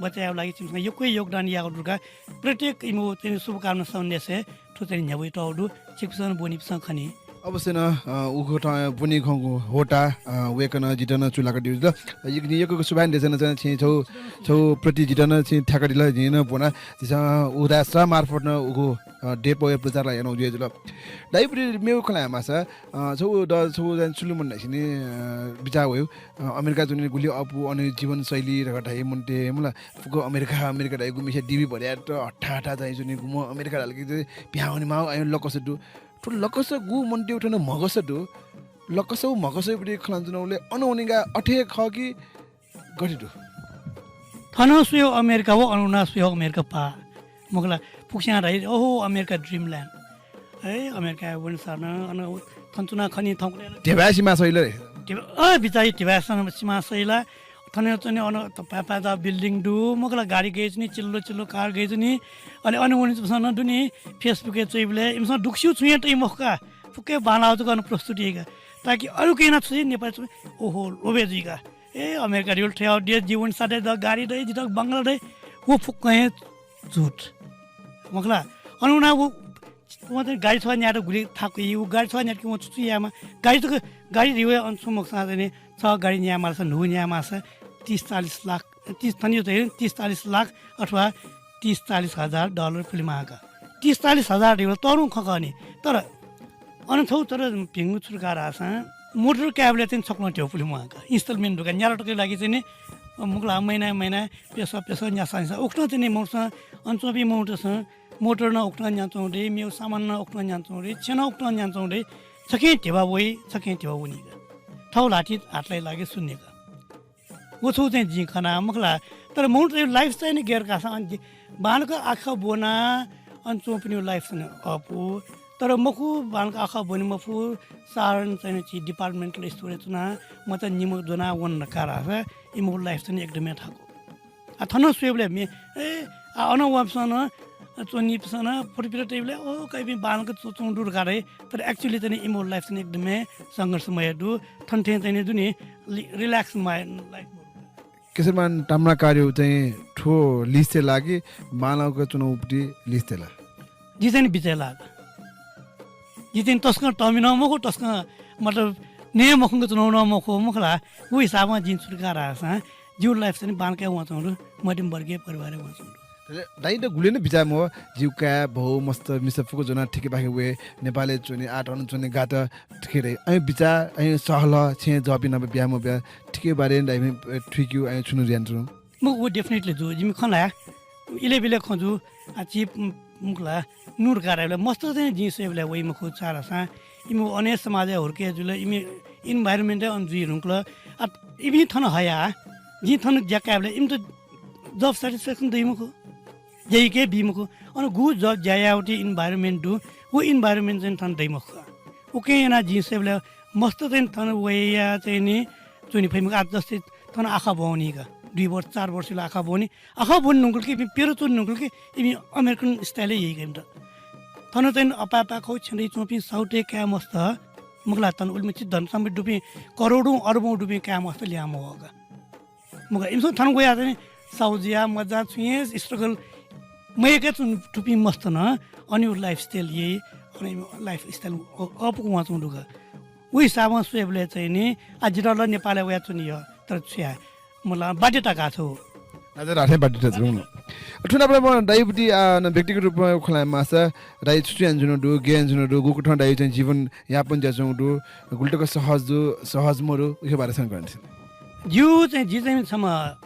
बचय् यायेगु लागि जिमिसं यक्व योगदान याःगु दु का। प्रत्येक इमिगु चाहिँ शुभकामना सन्देशय् थ्व चाहिँ न्ह्यब्वयातःगु दु। छिकपिन्सं ब्वनीपिन्सं खनी। अवश्य नं, अ, उखुथं ब्वनी खंगु होता, अ, वय्कलं जितः नं चूलाकादिल। अ, यक-, यक्व सुभाय् देछाना चाहिँ छिं छौ, छौ प्रति जितः नं छिं थ्याकादिल, जिं नं ब्वना। झीसं उदाय् मार्फत नं उखु, अ, देय्‌पौया प्रचार यानागु जुया जुल। दाइपुटी मेगु खँ ल्हायेमाःसा, अ, छौ द-, छौ चाहिँ चुलुमन धाःसा नि, अ, बिचाः वयु, अ, अमेरिका च्वनी गुलि अःपु, अन जीवनशैली धकाः धाइ मनूतय् मला। फुक्क अमेरिका, अमेरिका धाइगु मिसा डिबी भर्यात हट्टा हट्टा चाहिँ च्वनी गुम्ह अमेरिका धाल कि चाहिँ पिहां वने माः, अय् लकस दु। थ्व लकस गु मनूतय् थन म्हगस दु। लकस व म्हगस प्रति खँ ल्हानाच्वनाबलय् अन वनेगु अथे हे खः कि गथे दु? थन स्वयेगु अमेरिका व अन वनाः स्वयेगु अमेरिका पाः। मखु ला, फुक्कसियां धाइ, "ओहो, अमेरिका dreamland।" ए, अमेरिका वनेसां अन थन च्वनाः खनी थौंकन्हय्। धिबा सिमा सइल रे। धिबा, अ, बिचाः धिबा सन सिमा सइल। थन च्वनी अन त पाय्‌पाय्‌चा building दु, मखु ला, गाडी गय् च्वनी, चिल्लो चिल्लो car गय् च्वनी। अले अन वनीपिन्सं नं दुनि, Facebook-य् च्वइबलय् इमिसं दुःख स्यू छुं हे तइ मखु का। फुक्क बांलाःगु जक अन प्रस्तुति याइ का। ताकि अरूके यानाः छु चाहिँ नेपाली छु, ओहो, लोभे जुइ का। ए, अमेरिका धिबा थ्वयागु देश, जीवन साथै द, गाडी दइ, जितः बंगला दइ, व फुक्क हे झुठ। मखु ला, अन वनाः व, वं चाहिँ गाडी छगः न्यायेत गुलि थाकुइ, व गाडी छगः न्यायेत कि वं छु छु यायेमाः, गाडी तक, गाडी धिबा अन छुं मखुसां चाहिँ नि, छगः गाडी न्यायेमाःसा, न्हू न्यायेमाःसा, तीस चालीस लाख, तीस, थन चाहिँ तीस चालीस लाख अथवा तीस चालीस हजार dollar पुलेमाः का। तीस चालीस हजार धिबा तःधंगु खँ खः नि, तर अन छौ तर भिंगु छु धकाः धाःसां motor कायेबलय् चाहिँ छक्वलं धिबा पुलेमाः का। Installment धकाः न्याला तकया लागि चाहिँ नि, मखु ला, महिना महिना प्यसः प्यसः न्यासां न्यासां उकथं चाहिँ नि मनूतय्सं, अन च्वंपिं मनूतय्सं motor नं उकथं न्यानाच्वंगु दइ, मेगु सामान नं उकथं न्यानाच्वंगु दइ, छेँ नं उकथं न्यानाच्वंगु दइ, छखें धिबा वइ, छखें धिबा वनी का। थौ ल्हातिइ हात लाइ लागि शून्य का। व छौ चाहिँ जिं खना, मखु ला, तर मनूतय् lifestyle नि गय् धकाःसां अन जि-, बांलाक आखः ब्वनाः अन च्वंपिनिगु lifestyle नि अःपु, तर मखु, बांलाक आखः ब्वने मफु, साधारण चाहिँ नि झी departmental store-य् च्वनाः मचा निम्ह ज्वनाः वन धकाः धाःसा इमिगु lifestyle नि एकदमै थाकु। आ, थन स्वयेबलय् मे-, ए, आ, अन वःपिन्सं नं च्वनीपिन्सं नं फोटो पिटो तइबलय्, ओ, का इपिं बांलाक च्वं-, च्वंगु दु धकाः धाइ, तर actually चाहिँ नि इमिगु lifestyle नि एकदमै संघर्षमय दु। थन थें चाहिँ नि दु नि, लि-, relax मय life। केशरमान ताम्राकारया चाहिँ थ्व list-य् ला कि बांलाक च्वनागु प्रति list-य् ला? जि चाहिँ नि बिचय् लाःगु। जि चाहिँ तसकं तःमि नं मखु, तसकं मतलब नये मखंक च्वनागु नं मखु, मखु ला। व हिसाबं जिं छु धकाः धाःसां जिगु life चाहिँ नि बांलाक हे वंच्वंगु दु, मध्यम वर्गीय परिवारय् वंच्वंगु दु। अले दाइयात गुलि नं बिचाः मवः, जिगु काय्, भौ, मस्त, मिसा फुक्क ज्वनाः थुखेपाखे वये, नेपालय् च्वने, आः थन च्वने गात, थुखे दइ। अय् बिचाः, अय् सहलह, छेँय् जःपिं नाप बिया मबिया, थुखे बारे दाइपिं थुइकेगु अय् छुं नं जुयाच्वंगु दु। मखु, व definitely जू। जिमि खँ ल्हाये, इलय् बिलय् खँ जू। आ, झी, उम्, मखु ला, न्हू धकाः धायेबलय् मस्त चाहिँ जिं स्वयेबलय् वइ मखु, छाय्धाःसा इमिगु अन हे समाजय् हुर्के जुल, इमि environment हे अन जुइ धुंकल। आ, इमि थन हयाः जिं थन ज्या कायेबलय् इमित job satisfaction दइ मखु, ज्या याके बी मखु। अन गु job ज्या याःगु ति environment दु, व environment चाहिँ थन दइ मखु। उकिं यानाः जिं स्वयेबलय् मस्त चाहिँ थन वयाः चाहिँ नि च्वने फइ मखु। आ, जस्तै थन आखः ब्वनी का, दुई वर्ष, चार वर्ष इलय् आखः ब्वनी। आखः ब्वने धुंकल कि, इपिं प्यदँ च्वने धुंकल कि, इपिं American style हे याइ का इमित। थन चाहिँ अपाय्‌पाय् खौ छेँय् च्वंपिं साहुतय् काय् मस्त, मखु ला, थन उलिमछि धन सम्पत्ति दुपिं, करोडौँ अरबौँ दुपिं काय् मस्त ल्याहां मवः का। मखु, इमिसं थन वयाः चाहिँ साहु जुयाः मज्यानाः छुं हे struggle मयाके च्वंपिं मस्त नं अन इमिगु lifestyle याइ, अन इमिगु lifestyle अ-, अःपुक वंच्वंगु दु का। व हिसाबं स्वयेबलय् चाहिँ नि, आ, जितः ला नेपालय् वयाच्वने यः, तर छु याये? मला बाध्यता का छौ। अझ राठे बाध्यता छौ। थुनापला म दाइयापट्टि, आ, न व्यक्तिगत रूपमा खँ ल्हायेमाःसा, दाइ छु छु यानाच्वंगु दु, गय् यानाच्वंगु दु, गुकथं दाइ चाहिँ जीवन यापन जुयाच्वंगु दु, गुलि तक सहज दु, सहज मदु, उके बारे छकः कने। जिगु चाहिँ, जि चाहिँ छम्ह,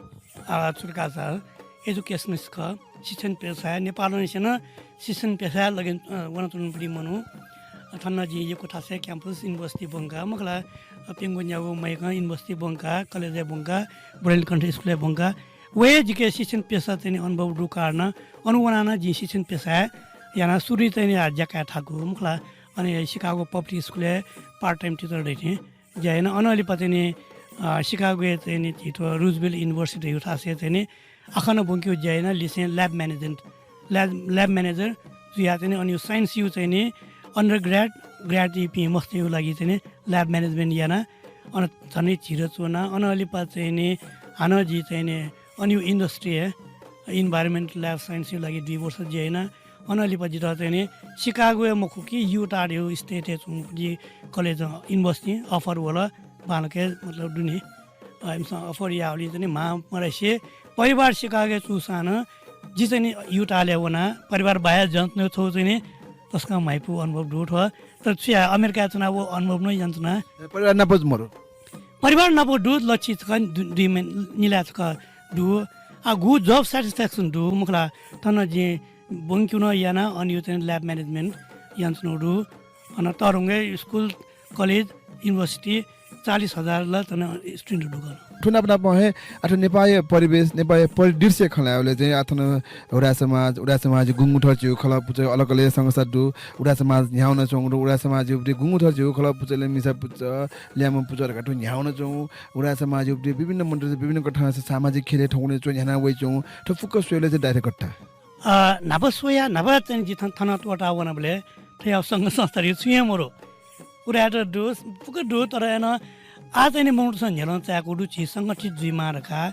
आ, छु धकाः धाःसा एजुकेशनिस्ट खः। शिक्षण पेशाय्, नेपालंनिसें नं शिक्षण पेशाय् लगे, अ, वनाच्वनागु मनू। अ, थन जिं यक्व थासय् campus, university ब्वंका, मखु ला, अ, प्यंगू न्यागू मय्कं university ब्वंका, कलेजय् ब्वंका, बुढानीकण्ठ स्कुलय् ब्वंका। व हे जिके शिक्षण पेशा चाहिँ नि अनुभव दु कारण अन वनाः नं जिं शिक्षण पेशाय् यानाः सुरुइ चाहिँ नि आ ज्या काये थाकु, मखु ला। अन शिकागो public स्कुलय् part time teacher दइथें ज्या याना। अनं लिपा चाहिँ नि, अ, शिकागोय् चाहिँ नि झी थ्व Roosevelt University धइगु थासय् चाहिँ नि आखः नं ब्वंकेगु ज्या याना लिसें lab management, lab, lab manager जुयाः चाहिँ नि अन यो science-या चाहिँ नि undergrad, grad-यापिं मस्तय् लागि चाहिँ नि lab management याना। अन झनै झिर च्वना। अनं लिपा चाहिँ नि हानं जि चाहिँ नि अन यो industry-य् environment lab science-या लागि दुई वर्ष ज्या याना। अनं लिपा जितः चाहिँ नि शिकागोय् मखु कि Utah धइगु state-य् च्वंगु जि college, university offer वल, बांलाक, मतलब, दुने। अ, इमिसं offer याःगुलिं चाहिँ नि म्हां मदय्से परिवार शिकागोय् च्वंसां नं जि चाहिँ नि Utah-य् वना। परिवार बाहेक यानाच्वनागु थ्व चाहिँ नि तसकं म्हाइपु अनुभव दु थ्व। तर छु याये, अमेरिकाय् च्वनाः व अनुभव नं यानाच्वना। ए, परिवार नाप मरु? परिवार नाप दु, लच्छि छकः दु, दुई महिना निला छकः दु। आ, गु job satisfaction दु, मखु ला। थन जिं ब्वंकेगु नं याना, अन यो चाहिँ lab management यानाच्वनागु दु। अन तःधंगु स्कुल, college, university चालिस हजार ला थन student दु गन। थ्व नाप नाप हे, आ, थ्व नेपाःया परिवेश, नेपाःया परिदृश्य खँ ल्हायेबलय् चाहिँ, आ, थन उदाय् समाज, उदाय् समाज गुंगू थर झीगु खलः पुचः, अलग अलग संस्था दु, उदाय् समाज न्ह्याः नं च्वंगु दु, उदाय् समाज गुंगू थर झीगु खलः पुचः, मिसा पुचः, ल्याय्म्ह पुचः धकाः थ्व न्ह्याः नं च्वंगु, उदाय् समाज विभिन्न मण्डली, विभिन्न कथं सामाजिक ख्यलय् थौंकन्हय् च्वनाः न्ह्याः वयाच्वंगु, थ्व फुक्क स्वयेबलय् चाहिँ दाइयात कता? अ, न्हापा स्वया, न्हापा चाहिँ जिं थन, थन त्वःताः वनाबलय् थ्वया संघ संस्था धइगु छुं हे मरु। उदाय्‌त दु, फुक्क दु, तर अन आः चाहिँ नि मनूतय्‌सं न्ह्यलं चायेकूगु दु, झी संगठित जुइमाः धकाः।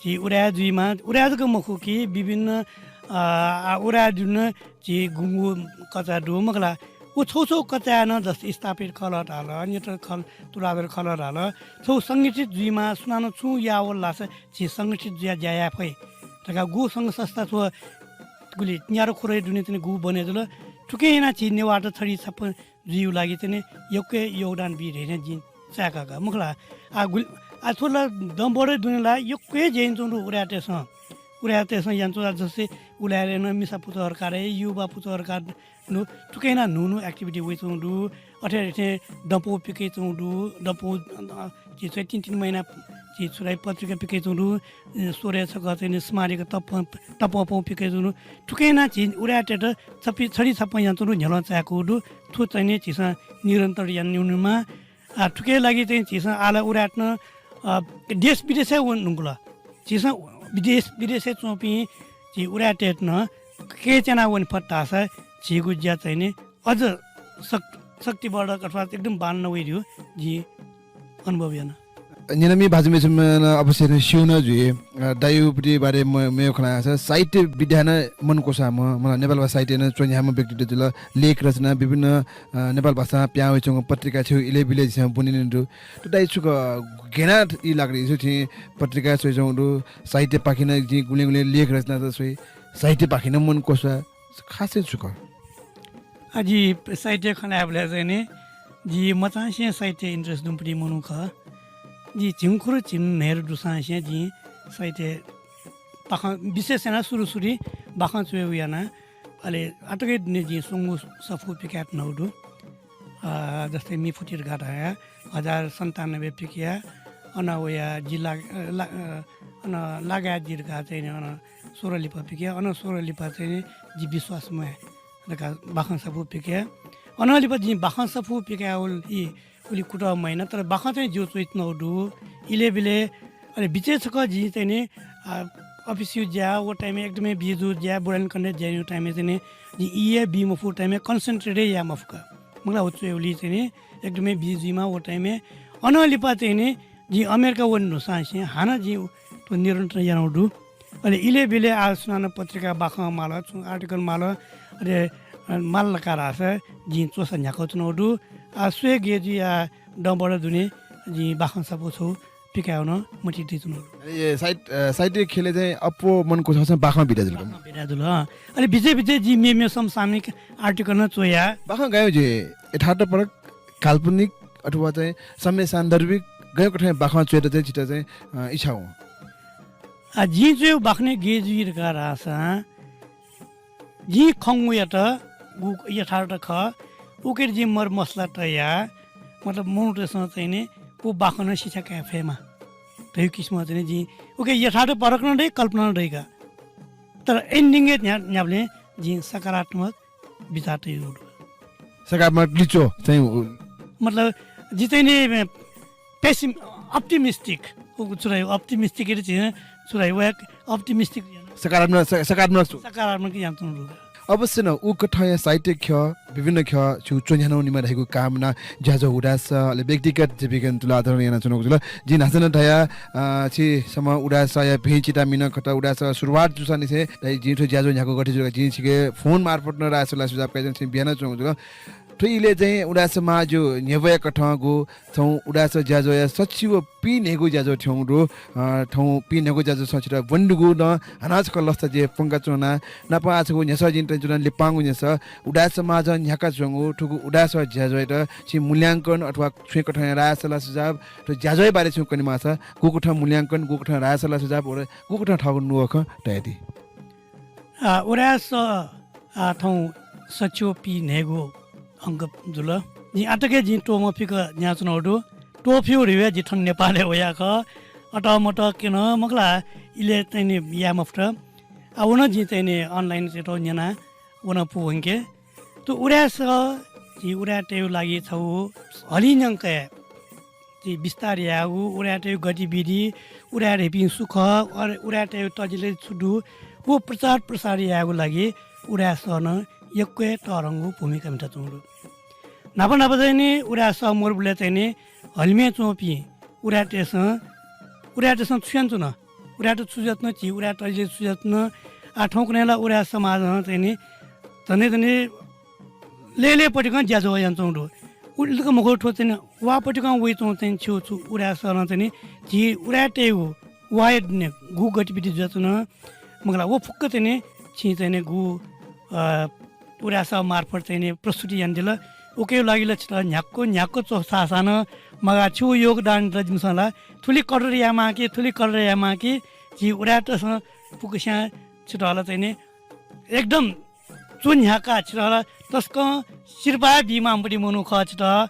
झी उदाय् जुइमाः, उदाय् जक मखु कि विभिन्न, अ, आ, उदाय् दुने झी गुंगू कचाः दु, मखु ला। व छगू छगू कचाःया नं जस्तै स्थापित खलः धाल, नेत्र खल-, तुलाधर खलः धाल, छगू संगठित जुइमाः, सुनानं छुं याः वल धाःसा झी संगठित जुयाः ज्या याये फइ धकाः गु संघ संस्था थ्व गुलि न्यादँ खुदँया दुने चाहिँ नि गु बने जुल। थुकिं यानाः झी नेवाःत छधी छप्पँ जुइगु लागि चाहिँ नि यक्व योगदान बी धइथें जिं चाय्‌का का, मखु ला। आ, गुलि, आ, थ्व ला दँबडँया दुने ला यक्व हे ज्या यानाच्वंगु दु उदाय्‌तय्‌सं। उदाय्‌तय्‌सं यानाच्वंगु, जस्तै उदाय्‌तय् नं मिसा पुचः हरकार, युवा पुचः हरकार नु, थुकिं यानाः न्हू न्हू activity वयाच्वंगु दु। अथे अथे दँपौ पिकयाच्वंगु दु। दँपौ, अ, झी चाहिँ तीन तीन महिना झी छु धाइ पत्रिका पिकयाच्वंगु दु। अ, स्वरय् छकः चाहिँ नि स्मारिका तप-, तपंपौ पिकयाच्वंगु दु। थुकिं यानाः झी उदाय्‌तय्‌त छपि-, छधी छप्पँ यानाच्वंगु दु, न्ह्यलं चाय्‌कूगु दु। थ्व चाहिँ नि झीसं निरन्तर यानाच्वनेमाः। आ, थुकिया लागि चाहिँ झीसं आः ला उदाय्‌त नं, अ, देश विदेशय् वने धुंकल। झीसं विदेश, विदेशय् च्वंपिं झी उदाय्‌तय्‌त नं कय्‌च्याना वने फत धाःसा झीगु ज्या चाहिँ नि अझ शक्-, शक्तिवर्धक अथवा एकदम बांलाना वइ धइगु जिं अनुभव याना। न्यनामि भाजु मय्‌जुपिन्सं नं अवश्य नं स्यू नं जुइ। अ, दाइयागु बारे म-, मेगु खँ ल्हाःसा साहित्य विधाय् नं मन क्वसाःम्ह, मला नेपाल भाषा साहित्यय् नं च्वन्ह्याःम्ह व्यक्तित्व जुल। लेख रचना विभिन्न, अ, नेपाल भाषां पिहां वयाच्वंगु पत्रिका छ्यू इलय् बिलय् झीसं ब्वने नं दु। थ्व दाइ छकः गय् यानाः ई लाक धइगु छु थें पत्रिका च्वयाच्वंगु दु, साहित्यपाखें नं जिं गुलिं गुलिं लेख रचनात स्वइ, साहित्यपाखें नं मन क्वसाः, खासय् छु खः? आ, जि साहित्य खँ ल्हायेबलय् चाहिँ नि, जि मचांनिसें साहित्य interest दुम्ह मनू खः। जि झिंखुदँ झिंन्हय्‌दँ दुसांनिसें जिं साहित्य बाखं, विशेष यानाः सुरु सुरुइ बाखं च्वयेगु याना। अले आःतकया दुने जिं स्वंगू सफू पिकाये धुनागु दु। अ, जस्तै मिफुति धकाः धाया, हजार सन्तानब्बे पिकया, अन वया जि लाग-, अ, ला-, अ, अन लागाय् जि धकाः चाहिँ नि अन सोह्र लिपा पिकया, अन सोह्र लिपा चाहिँ नि जि विश्वास मयाये धकाः बाखं सफू पिकया। अन लिपा जिं बाखं सफू पिकाये उलि, उलि कुतः मयाना, तर बाखं चाहिँ ज्यू च्वयाच्वनागु दु। इलय् बिलय्, अले बिचय् छकः जिं चाहिँ नि, अ, अफिसया ज्या, व time-य् एकदमै busy ज्या, बुढानीकण्ठय् ज्या यानागु time-य् चाहिँ नि, जिं ई हे बी मफुगु time-य् concentrate हे याये मफुगु। मखु ला, व च्वयेगुलिइ चाहिँ नि एकदमै busy जुइमाः व time-य्। अनं लिपा चाहिँ नि जिं अमेरिका वने धुंसांनिसें हानं जिं थ्व निरन्तर यानागु दु। अले इलय् बिलय् आः सुनानं पत्रिका बाखं माल, छुं article माल, अले, अ, माल धकाः धाःसा जिं च्वसा न्ह्याकाच्वनागु दु। आः स्वये गय् जुइ, आः दँबडँया दुने जिं बाखं सफू छगू पिकायेगु नं मतिइ दइच्वनागु दु। अले साहित्य, अ, साहित्य ख्यलय् चाहिँ अप्वः मन क्वसाःसां बाखं बिदा जुल का? बाखं बिदा जुल, अँ। अले बिचय् बिचय् जिं मेमेगु समसामयिक article नं च्वया। बाखं गय् जुइ, यथार्थपरक, काल्पनिक अथवा चाहिँ समय सान्दर्भिक गय् कथंया बाखं च्वयेत चाहिँ छितः चाहिँ, अ, इच्छा वं? आ, जिं च्वय् बाखनय् गय् जुइ धकाः धाःसां, जिं खंगुयात गु यथार्थ खः, उके जिं मर मसला तयाः, मतलब, मनूतय्‌सं चाहिँ नि व बाखनं शिक्षा काये फयेमा धइगु किसिमं चाहिँ नि जिं उके यथार्थ परख नं दइ, कल्पना नं दइ का। तर ending-य् न्ह्या-, न्ह्याबलें जिं सकारात्मक बिचाः तयागु दु। सकारात्मक लिच्वः चाहिँ उ- मतलब, जि चाहिँ नि पेसिम-, optimistic, उ छु धाइ, optimistic हे झी छु धाइ, व optimistic याना। सकारात्मक, स-, सकारात्मक छु? सकारात्मक यानाच्वनागु दु। अवश्य नं, उकथंया साहित्य ख्यः, विभिन्न ख्यः छु च्वन्ह्यानागु निम्ह धइगु कामना ज्याझ्वः उदाय् सः, अले व्यक्तिगत जीविकां तुलाधर यानाच्वनागु जुल। जिं न्हाचः नं धया, अ, छि छम्ह उदाय् सःया भिं चिता मिन खत, उदाय् सः सुरुवात जूसांनिसें धइ जिं थ्व ज्याझ्वः न्ह्याक्व गथे जुल, जिं छिके फोन मार्फत नं राय सल्लाह सुझाव कयाच्वनाः छिं बियानाच्वनागु जुल। थ्व इलय् चाहिँ उदाय् सः महाज्यू न्ह्यब्वया कथंगु छौं उदाय् सः ज्याझ्वःया सच्छि व पीन्हय्गू ज्याझ्वः थ्यंगु दु। अ, थौं पीन्हय्गू ज्याझ्वः छौं छितः ब्वनेधुंकूगु दु। हानं छकः लसता ज्या प्वंकाच्वना। नापं आः छगू न्ह्यसः जिं तयाच्वना लिपांगु न्ह्यसः। उदाय् सः महाजनं न्ह्याकाच्वंगु थुगु उदाय् सः ज्याझ्वःयात छिं मूल्यांकन अथवा छुं कथंया राय सल्लाह सुझाव, थ्व ज्याझ्वःया बारे छुं कनेमाःसा गुकथं मूल्यांकन, गुकथं राय सल्लाह सुझाव, अले गुकथं थःगु नुगः खँ तयादी? आ, उदाय् सः, आ, थौं सच्छि व पीन्हय्गू अंक जुल। जिं आःतक हे जिं त्वःमफिक न्ह्यानाच्वनागु दु। त्वःफिउ धइगु हे जि थन नेपालय् वया खः। अतः मतः क्यन, मखु ला, इलय् चाहिँ नि याये मफुत। आ, व नं जिं चाहिँ नि online-य् थ्व न्यना, व नं पूवंके। थ्व उदाय् सः, झी उदाय्‌तय्‌गु लागि छगू हलिंन्यंक हे झी विस्तार यायेगु, उदाय्‌तय्‌गु गतिविधि, उदाय्‌धइपिं सु खः, अले उदाय्‌तय्‌गु तजिलजि छु दु, व प्रचार प्रसार यायेगु लागि उदाय् सः नं यक्व हे तःधंगु भूमिका म्हिताच्वंगु दु। न्हापा न्हापा चाहिँ नि उदाय् सः मरुबलय् चाहिँ नि हलिमय् च्वंपिं उदाय्‌तय्‌सं, उदाय्‌तय्‌सं छु यानाच्वन, उदाय्‌त छु जुयाच्वन, झी उदाय् तजिलय् छु जुयाच्वन, आः थौंकन्हय् ला उदाय् समाजं चाहिँ नि झन्डै झन्डै लय्‌लय् पतिकं ज्याझ्वः यानाच्वंगु दु। उलि तक मखु, थ्व चाहिँ नि वा पतिकं वइच्वंगु चाहिँ नि छु छु उदाय् सलं चाहिँ नि झी उदाय्‌तय्‌गु वाया दुने गु गतिविधि जुयाच्वन, मखु ला, व फुक्क चाहिँ नि छिं चाहिँ नि गु, अ, उदाय् सः मार्फत चाहिँ नि प्रस्तुति यानादिल। उकिया लागि ला छितः न्ह्याक्व न्ह्याक्व च्वछाःसां नं मगाः, छिगु योगदानयात जिमिसं ला थुलि कदर यायेमाः कि, थुलि कदर यायेमाः कि, झी उदाय्‌तय्‌सं फुक्कस्यां छितः ला चाहिँ नि एकदम च्वन्ह्याकाः छितः ला तसकं सिरपाः बीमाःम्ह पति मनू खः छितः।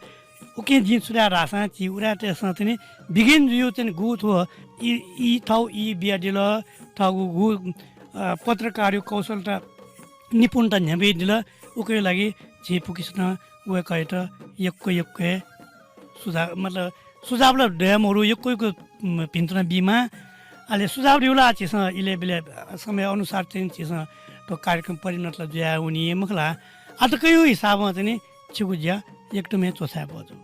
उकिं जिं छु धाये धाःसां झी उदाय्‌तय्‌सं चाहिँ नि बिज्ञान ज्यूया चाहिँ नि गु थ्व ई, ई थःगु ई बियादिल, थःगु गु, अ, पत्रकारया कौशलता निपुणता न्ह्यब्वयादिल। उकिया लागि झी फुक्कसिनं वय्‌कःयात यक्व यक्व हे सुझाव, मतलब, सुझाव ला दये मरु, यक्व यक्व, उम्, भिंतुना बीमाः। अले सुझाव धइगु ला झीसं इलय् ब्यलय् समय अनुसार चाहिँ झीसं थ्व कार्यक्रम परिणत ला जुयावनी, मखु ला। आःतकया हिसाबं चाहिँ नि छिगु ज्या एकदम हे च्वछाये बहःजू।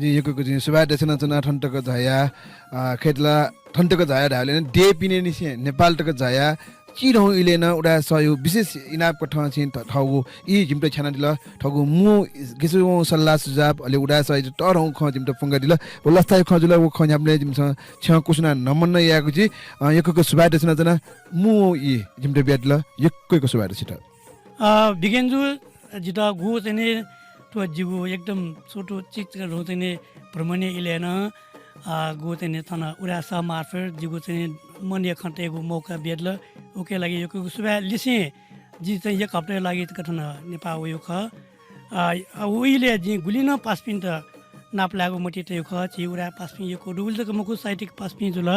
जिं यक्व यक्व जिं सुभाय् देछानाच्वना थन तक झाया, अ, खय्‌त ला थन तक झाया धायेबलय् नं देय् पिनेनिसें नेपाल तक झाया चिधंगु इलय् नं उदाय् सःया विशेष इनाप कथं छिं थ-, थःगु ई जिमित छ्यानादिल। थःगु मू गेसं वंगु सल्लाह सुझाव, अले उदाय् सःया तःधंगु खँ जिमित प्वंकादिल। व लसताया खँ जुल, व खँ न्ह्याबलें जिमिसं छ्यं क्वछुनाः नमन यायेगु जुइ। अ, यक्व यक्व सुभाय् देछानाच्वना, मू ई जिमित बियादिल, यक्व यक्व सुभाय् दु छित। अ, बिज्ञान जु, जितः गु चाहिँ नि थ्व जिगु एकदम छोटो चिकचिक धुं चाहिँ नि भ्रमणया इलय् नं, अ, गु चाहिँ नि थन उदाय् सः मार्फत जिगु चाहिँ नि मनया खँ तयेगु मौका बियादिल। उकिया लागि यक्व यक्व सुभाय् लिसें जि चाहिँ एक हप्ताया लागि तक थन नेपाः वयागु खः। अ, अ, उइलय् जिं गुलि नं पासापिन्त नापलायेगु मतिइ तयागु खः। झी उदाय् पासापिं यक्व दु। उलि तक मखु, साहित्यिक पासापिं जुल,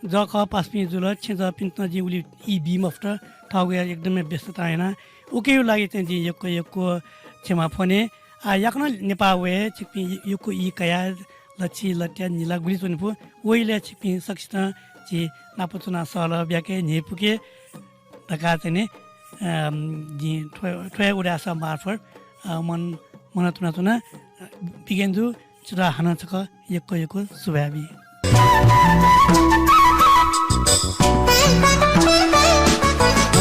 जःखः पासापिं जुल, छेँजःपिन्त नं जिं उलि ई बी मफुत, थःगु हे एकदमै व्यस्ततां यानाः। उकिया लागि चाहिँ जिं यक्व यक्व क्षमा फ्वने। आः याकनं नेपाः वये, छिकपिं यक्व ई कयाः लच्छि, लत्या, निला गुलि च्वने फु, व इलय् छिकपिं सकसितं झी नाप च्वनाः सहलह बियाके, न्ह्यइपुके धकाः चाहिँ नि, अम, जिं थ्व, थ्व हे उदाय् सः मार्फत, अ, मन, मन तुनाच्वना। अ, बिज्ञान जु, छितः हानं छकः यक्व यक्व सुभाय् बी।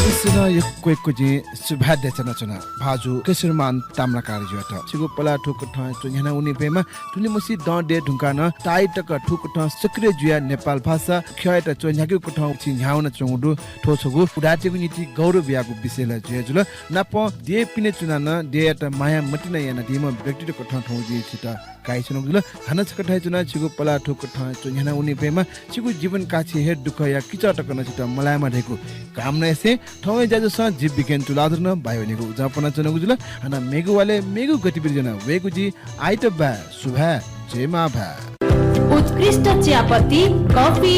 अवश्य नं यक्व यक्व जिं सुभाय् देछानाच्वना भाजु केशरमान ताम्राकारजुयात। छिगु पलाः थुकथं च्वन्ह्याना वने फयेमा, थुलिमछि दँ दये धुंकाः नं ताःई तक थुकथं सक्रिय जुयाः नेपाल भाषा ख्यःयात च्वन्ह्याकेगु कथं छिं न्ह्यावनाच्वंगु दु। थ्व छगू उदाय्‌तय्‌गु निंतिं गौरव बियागु विषय ला जुया जुल। नापं देय् पिने च्वनाः नं देय्‌यात माया मतिना यानादीम्ह व्यक्तित्व कथं थौं जिं छित काइछ्वनागु जुल। हानं छकः थथे च्वनाः छिगु पलाः थुकथं च्वन्ह्याना वने फयेमा, छिगु जीवन काछि हे दुःखया किचः तक नं छितः मलायेमा धइगु कामना यासें थौंया ज्याझ्वलय् जीव विज्ञान तुलाधर नं बाय् वनेगु उजं पनाच्वनागु जुल। हानं मेगु वालय् मेगु गतिविधि ज्वना वयेगु जुइ। आइतबाः सुभाय्, जय मांभाय्। उत्कृष्ट चियापत्ती, कफी,